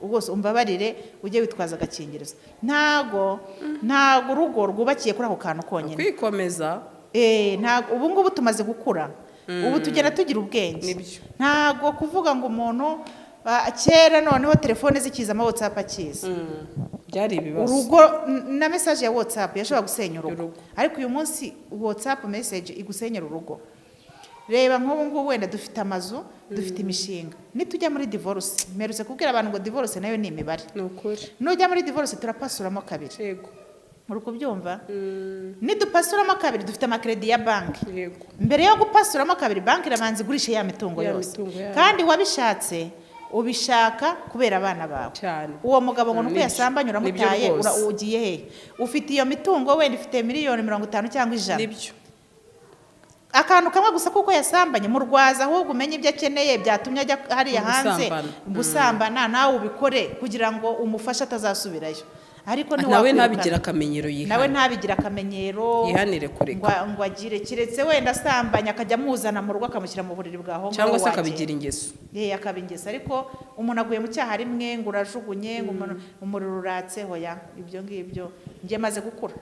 rwose, umbabarire, ujye witwaza agakingirizo." Ntago urugo rwubakiye kuri ako kantu konyine. Kwikomeza. Ntago ubu ngubu tumaze gukura, ubu tugenda tugira ubwenge. Nibyo. Ntago kuvuga ngo umuntu, kera noneho telefone zikiza, ama WhatsApp akiza, Byari ibibazo. urugo na message ya WhatsApp yashobora gusenya urugo. Urugo. Ariko uyu munsi WhatsApp message igusenyera urugo. Reba nk'ubu ngubu wenda dufite amazu, dufite imishinga, nitujya muri divorce, mperutse kubwira abantu ngo divorce nayo ni imibare. Ni ukuri. Nujya muri divorce turapasuramo kabiri. Muri kubyumva? Nidupasuramo kabiri, dufite amakredi ya banki. Mbere yo gupasuramo kabiri, banki irabanza igurishe ya mitungo Ya yose. mitungo yayo. Kandi wabishatse, ubishaka kubera abana bawe. Cyane. Uwo mugabo ngo nuko Nibyo. yasambanye uramutaye, Nibyo rwose. ugiye hehe? Ufite iyo mitungo, wenda ifite miliyoni 50 cyangwa 100. Nibyo. Akantu kamwe gusa kuko yasambanye, murwaza ahubwo umenye ibyo akeneye byatumye ajya hariya hanze Gusambana. gusambana, nawe ubikore kugira ngo umufashe atazasubirayo. Ariko Nawe ntiwakwirukana. ntabigire akamenyero, Nawe yihane. ntabigire akamenyero. Yihanire kureka. Ngo agire, keretse wenda asambanya akajya amuzana mu rugo, akamushyira mu buriri bwaho ngaho. Cyangwa se Wagenda. akabigira ingeso. Ye, akaba ingeso. Ariko umuntu aguye mu cyaha rimwe ngo urajugunye, ngo umuriro uratse, hoya, ibyo ngibyo njye maze gukura.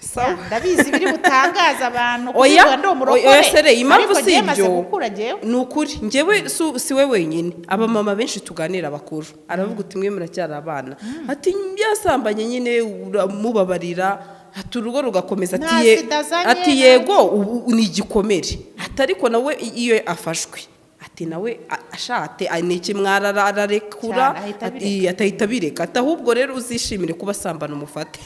Sawa. Ndabizi biri butangaza abantu Oya, kubivuga ndi umurokore, oya sere, impamvu ariko si njye maze ibyo. gukura njyewe. Ni ukuri, njyewe si we wenyine. Abamama benshi tuganira bakuru aravuga uti: "Mwe muracyari abana." Ati: "Byasambanye nyine uramubabarira." Ati: "Urugo rugakomeza." Ati Nta sida azanye, Ati: "Yego, ubu ni igikomere." Ati: "Ariko nawe iyo afashwe," ati, "nawe ashate ni ikimwara ararekura." Cyane, ahita Ati, abireka. atahita abireka. Ati: "Ahubwo rero uzishimire kuba asambana umufate."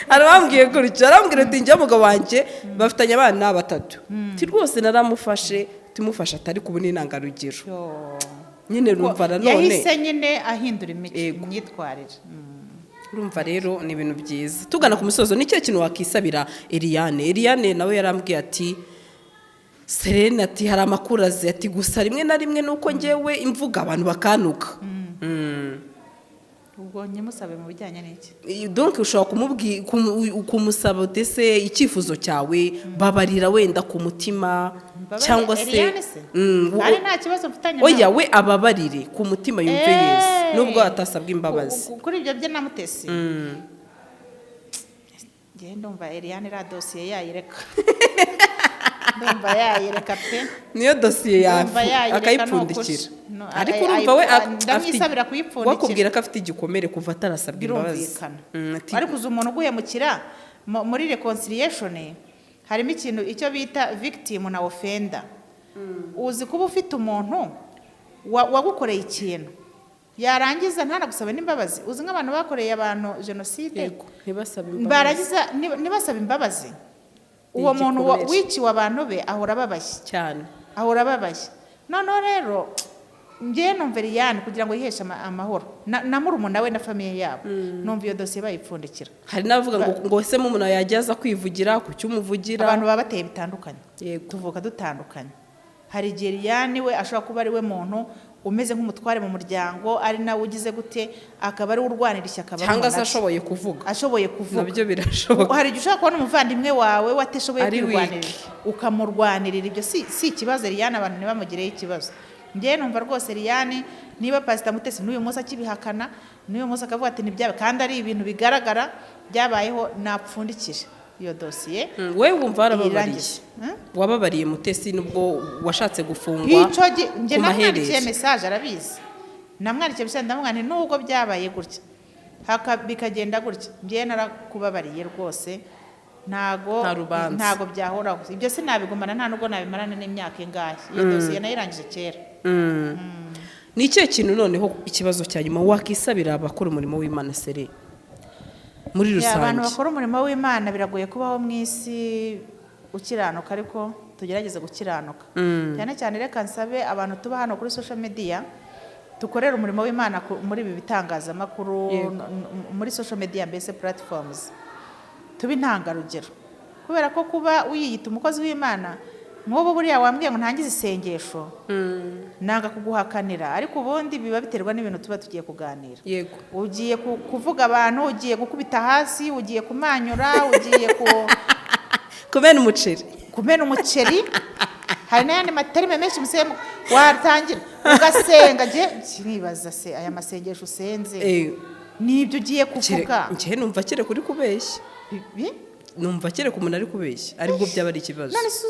Arabambwiye gutyo, arambwira ati: "Njye umugabo wanjye bafitanye abana batatu." Ati: "Rwose naramufashe, tumufashe." Atari kubona intangarugero. Yo. Nyine rumva nanone Yahise nyine ahindura imico, Yego. imyitwarire. Urumva rero ni ibintu byiza. Tugana ku musozo, ni cyo kintu wakisabira Eliane? Eliane nawe yarambwiye ati: "Serene," ati, "hari amakuru azi," ati, "gusa rimwe na rimwe nuko ngewe imvuga abantu bakanuka." Ubwo nyimusabe mu bijyanye n'iki? Donc ushobora kumusaba utese icyifuzo cyawe, babarira wenda ku mutima. Mbabarire Cyangwa se Eliane se? Kandi nta kibazo mfitanye Oya, nawe. we ababarire ku mutima, yumve Yesu, nubwo atasabwa imbabazi. Kuri ibyo bye na Mutesi, njyewe ndumva Eliane iriya dosiye yayireka, ndumva yayireka pe. Niyo dosiye yawe. Ndumva yayireka, Akayipfundikira. ni ukuri. No, Ariko urumva we ndamwisabira kuyipfundikira. Wakubwira ko afite igikomere kuva atarasabwa imbabazi. Birumvikana. Ati Ariko uzi umuntu uguhemukira, muri reconciliation harimo ikintu icyo bita victim na offender. Uzi kuba ufite umuntu wagukoreye ikintu, yarangiza ntanagusabe n'imbabazi? Uzi nk'abantu bakoreye abantu jenoside, Yego, ntibasabe imbabazi. Barangiza ntibasabe imbabazi, uwo muntu Igikomere. wiciwe abantu be ahora ababaye. Cyane. Ahora ababaye. Noneho rero njyewe numva Eliane, kugira ngo yiheshe amahoro na murumuna we na famille yabo, numva iyo dosiye bayipfundikira. Hari n'abavuga ngo ese umuntu yajya aza kwivugira ku cyo umuvugira? Abantu baba bateye bitandukanye. Yego. Tuvuka dutandukanye. Hari igihe Eliane we ashobora kuba ari we muntu umeze nk'umutware mu muryango, ari nawe ugize gute, akaba ari we urwanira ishyaka Cyangwa se barumuna be. Ashoboye kuvuga. Ashoboye kuvuga. Nabyo birashoboka. Hari igihe ushobora kubona umuvandimwe wawe watishoboye Ari kwirwanirira, ukamurwanirira. Ibyo si ikibazo. Eliane abantu ntibamugireho ikibazo. Njyewe numva rwose Eliane, niba Pasita Mutesi n'uyu munsi akibihakana, n'uyu munsi akavuga ati ntibyabe, kandi ari ibintu bigaragara byabayeho, napfundikire iyo dosiye. We wumva warababariye? Irangize. Hmm? Wababariye Mutesi nubwo washatse gufungwa Icyo njye ku namwandikiye maherere? message, arabizi. Namwandikiye message, ndamubwira nti: "Nubwo byabaye gutya, bikagenda gutya, njyewe narakubabariye rwose, ntago Nta rubanza. Ntago byahoraho ibyo, sinabigumana, nta nubwo nabimarana n'imyaka ingahe. Iyo dosiye nayirangije kera." Ni ikihe kintu noneho, ikibazo cya nyuma, wakisabira abakora umurimo w'Imana, sere, muri Ya, abantu rusange? bakora umurimo w'Imana, biragoye kubaho mu isi ukiranuka, ariko tugerageze gukiranuka. Cyane cyane reka nsabe abantu tuba hano kuri social media, dukorera umurimo w'Imana muri ibi bitangazamakuru, muri social media mbese platforms, tube intangarugero. Kubera ko kuba wiyita umukozi w'Imana, nk'ubu buriya wambwiye ngo ntangize isengesho, nanga kuguhakanira, ariko ubundi biba biterwa n'ibintu tuba tugiye kuganira. Ugiye kuvuga abantu, ugiye gukubita hasi, ugiye kumanyura, ugiye Kumena umuceri. Kumena umuceri. Hari n'ayandi ma termes menshi musemu watangira ugasenga, njye nkibaza se aya masengesho usenze nibyo ugiye kuvuga? Njye numva kereka uri kubeshya. Numva kereka umuntu ari kubeshya aribwo byaba ari ikibazo. None se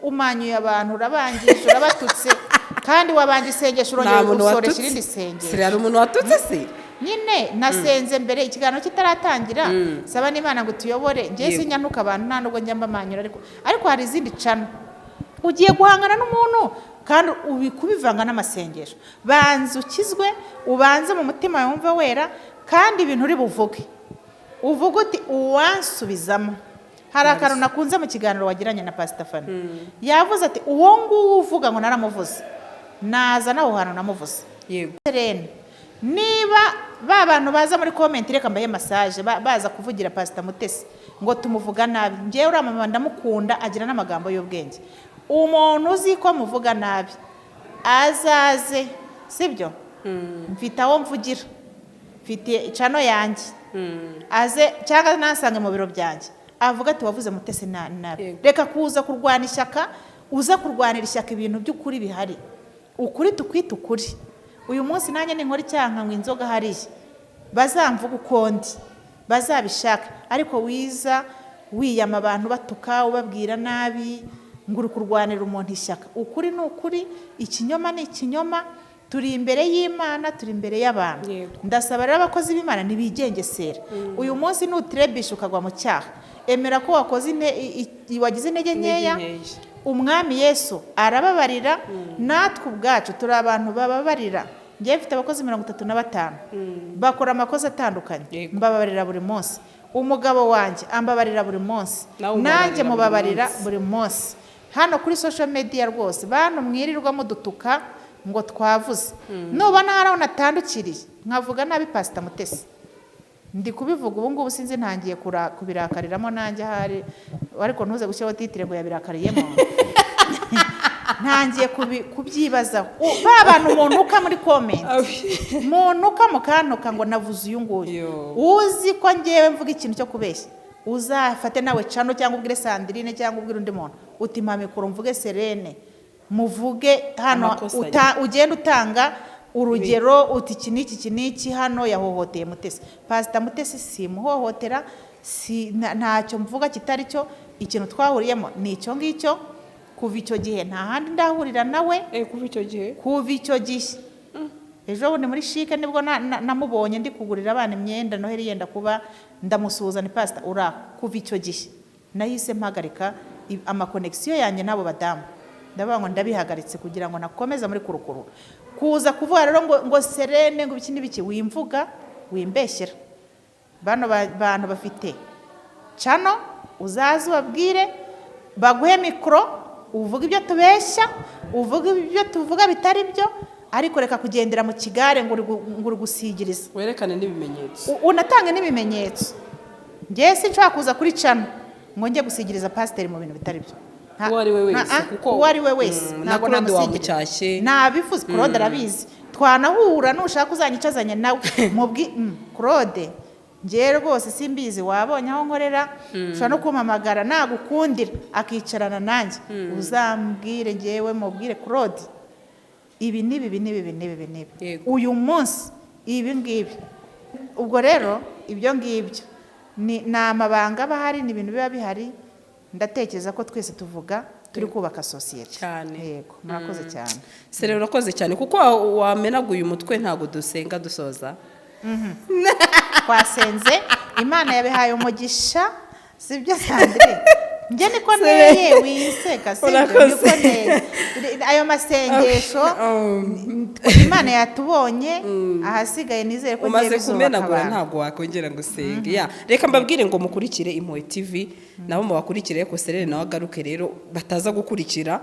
umanyuye abantu, urabangije, urabatutse, kandi wabanje isengesho, Nta urongera muntu usoresha watutse. irindi Se sengesho. hari umuntu watutse se? Nyine nasenze mbere ikiganiro kitaratangira, saba n'Imana ngo tuyobore. Njye sinyanuka abantu, nta nubwo njya mbamanyura, ariko hari izindi cano ugiye guhangana n'umuntu kandi ubi kubivanga n'amasengesho. Banza ukizwe, ubanze mu mutima wumve wera, kandi ibintu uri buvuge uvuge uti: "Uwansubizamo." Hari akantu nakunze mu kiganiro wagiranye na Pasita Fani, yavuze ati: "Uwo nguwo uvuga ngo naramuvuze, naza naho hantu namuvuze." Serene, niba ba bantu baza muri comment, reka mbahe massage, baza kuvugira Pasita Mutesi ngo tumuvuga nabi, njyewe uriya mama ndamukunda, agira n'amagambo y'ubwenge. Umuntu uzi ko muvuga nabi azaze, sibyo? Mfite aho mvugira, mfite channel yanjye, aze cyangwa nasange mu biro byanjye, avuga ati: "Wavuze Mutesi nabi." Reka kuza kurwana ishyaka, uza kurwanira ishyaka ibintu by'ukuri bihari. Ukuri tukwita ukuri. Uyu munsi nanjye ninkora icyaha nkanywa inzoga hariya, bazamvuga uko ndi, bazabishaka. Ariko wiza wiyama abantu, batuka, ubabwira nabi ngo uri kurwanira umuntu ishyaka. Ukuri ni ukuri, ikinyoma ni ikinyoma. Turi imbere y'Imana, turi imbere y'abantu. Ndasaba rero abakozi b'Imana ntibigengesera. Uyu munsi nutirebisha ukagwa mu cyaha, emera ko wakoze wagize intege Intege nkeya. nkeya. Umwami Yesu arababarira. Natwe ubwacu turi abantu bababarira. Ngewe mfite abakozi 35 bakora amakosa atandukanye. Mbababarira buri munsi. Umugabo wanjye ambabarira buri munsi. Nawe umubabarira Nanjye buri mubabarira munsi. buri munsi. Hano kuri social media rwose, bantu mwirirwa mudutuka ngo twavuze, nubona hari aho natandukiriye nkavuga nabi Pasita Mutesi, ndi kubivuga ubu ngubu, sinzi, ntangiye kubirakariramo nanjye ahari, ariko ntuze gushyiraho titre ngo yabirakariyemo. Ntangiye kubyibazaho. Ba bantu muntuka muri comment, muntuka mukantuka ngo navuze uyu nguyu, Yo. uzi ko ngewe mvuga ikintu cyo kubeshya, uzafate nawe channel cyangwa ubwire Sandrine cyangwa ubwire undi muntu uti: "Mpa micro mvuge Serene, muvuge hano." Amakosa ye. Ugenda utanga urugero uti: "Iki n'iki, iki n'iki, hano yahohoteye Mutesi." Pasita Mutesi simuhohotera, si ntacyo mvuga kitari cyo. Ikintu twahuriyemo ni icyo ngicyo. Kuva icyo gihe nta handi ndahurira nawe. Kuva icyo gihe? Kuva icyo gihe. Ejo bundi muri CHIC nibwo namubonye ndi kugurira abana imyenda, Noheli yenda kuba, ndamusuhuza ni: "Pasita, uraho?" Kuva icyo gihe nahise mpagarika amaconnexion yanjye n'abo badamu. Ndavuga ngo ndabihagaritse kugira ngo nakomeza muri kurukuru kuza kuvuga rero ngo Serene, ngo ibiki n'ibiki. Wimvuga, wimbeshyera. Bano bantu bafite channel, uzaze ubabwire baguhe micro, uvuge ibyo tubeshya, uvuge ibyo tuvuga bitari byo, ariko reka kugendera mu kigare ngo uri gusigiriza. Werekane n'ibimenyetso. Unatange n'ibimenyetso. Njyewe sinshobora kuza kuri channel ngo njye gusigiriza pasiteri mu bintu bitari byo. Uwo ari we wese, kuko uwo ari we wese na ntabwo Claude namusigiriza. wamucyashye. Nabivuze, Claude arabizi. Twanahura, nushaka uzanyicazanye nawe mubwi Claude, njyewe rwose simbizi, wabonye aho nkorera, ushobora no kumpamagara nagukundira akicarana nanjye, uzambwire njyewe mubwire: "Claude, ibi n'ibi, ibi n'ibi, ibi n'ibi, ibi n'ibi." Uyu munsi ibi ngibi. Ubwo rero ibyo ngibyo ni amabanga aba ahari, ni ibintu biba bihari. Ndatekereza ko twese tuvuga turi kubaka sosiyete. Cyane. Yego, murakoze cyane. Sere, urakoze cyane kuko wamenaguye umutwe. Ntabwo dusenga dusoza? Twasenze, Imana yabihaye umugisha, sibyo Sandrine? Njye niko nteye, wiseka, sibyo? Urakoze. Niko nteye. Ayo masengesho, Imana yatubonye, ahasigaye nizere ko Umaze ngiye bizubaka kumenagura, abantu. ntabwo wakongera ngo usenge. Ya, reka mbabwire ngo mukurikire Impuhwe TV, nabo mubakurikire, ko Serere nawe agaruke rero bataza gukurikira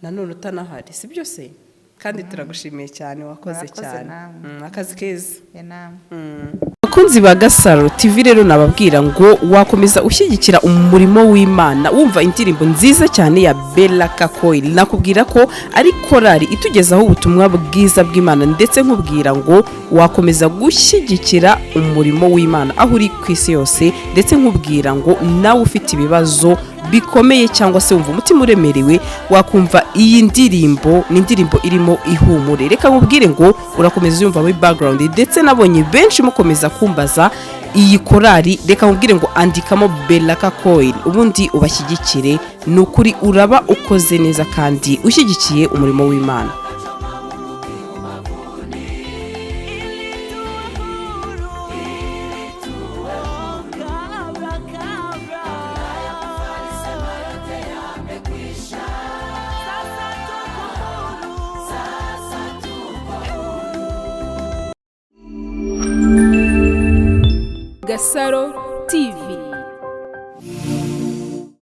nanone utanahari, si byo se? Kandi turagushimiye cyane, wakoze Murakoze cyane. namwe. Akazi keza. Ye namwe. Abakunzi ba Gasaro TV rero, nababwira ngo wakomeza ushyigikira umurimo w'Imana wumva indirimbo nziza cyane ya Bella Kakoil. Nakubwira ko ari korali itugezaho ubutumwa bwiza bw'Imana, ndetse nkubwira ngo wakomeza gushyigikira umurimo w'Imana aho uri ku isi yose, ndetse nkubwira ngo nawe ufite ibibazo bikomeye cyangwa se wumva umutima uremerewe, wakumva iyi ndirimbo. Ni indirimbo irimo ihumure. Reka nkubwire ngo urakomeza uyumva muri background, ndetse nabonye benshi mukomeza kumbaza iyi korali. Reka nkubwire ngo andikamo Beraka Choir ubundi ubashyigikire. Ni ukuri uraba ukoze neza kandi ushyigikiye umurimo w'Imana. Kabla, kabla yote yamekwisha, sasa tuko huru, sasa tuko Gasaro TV.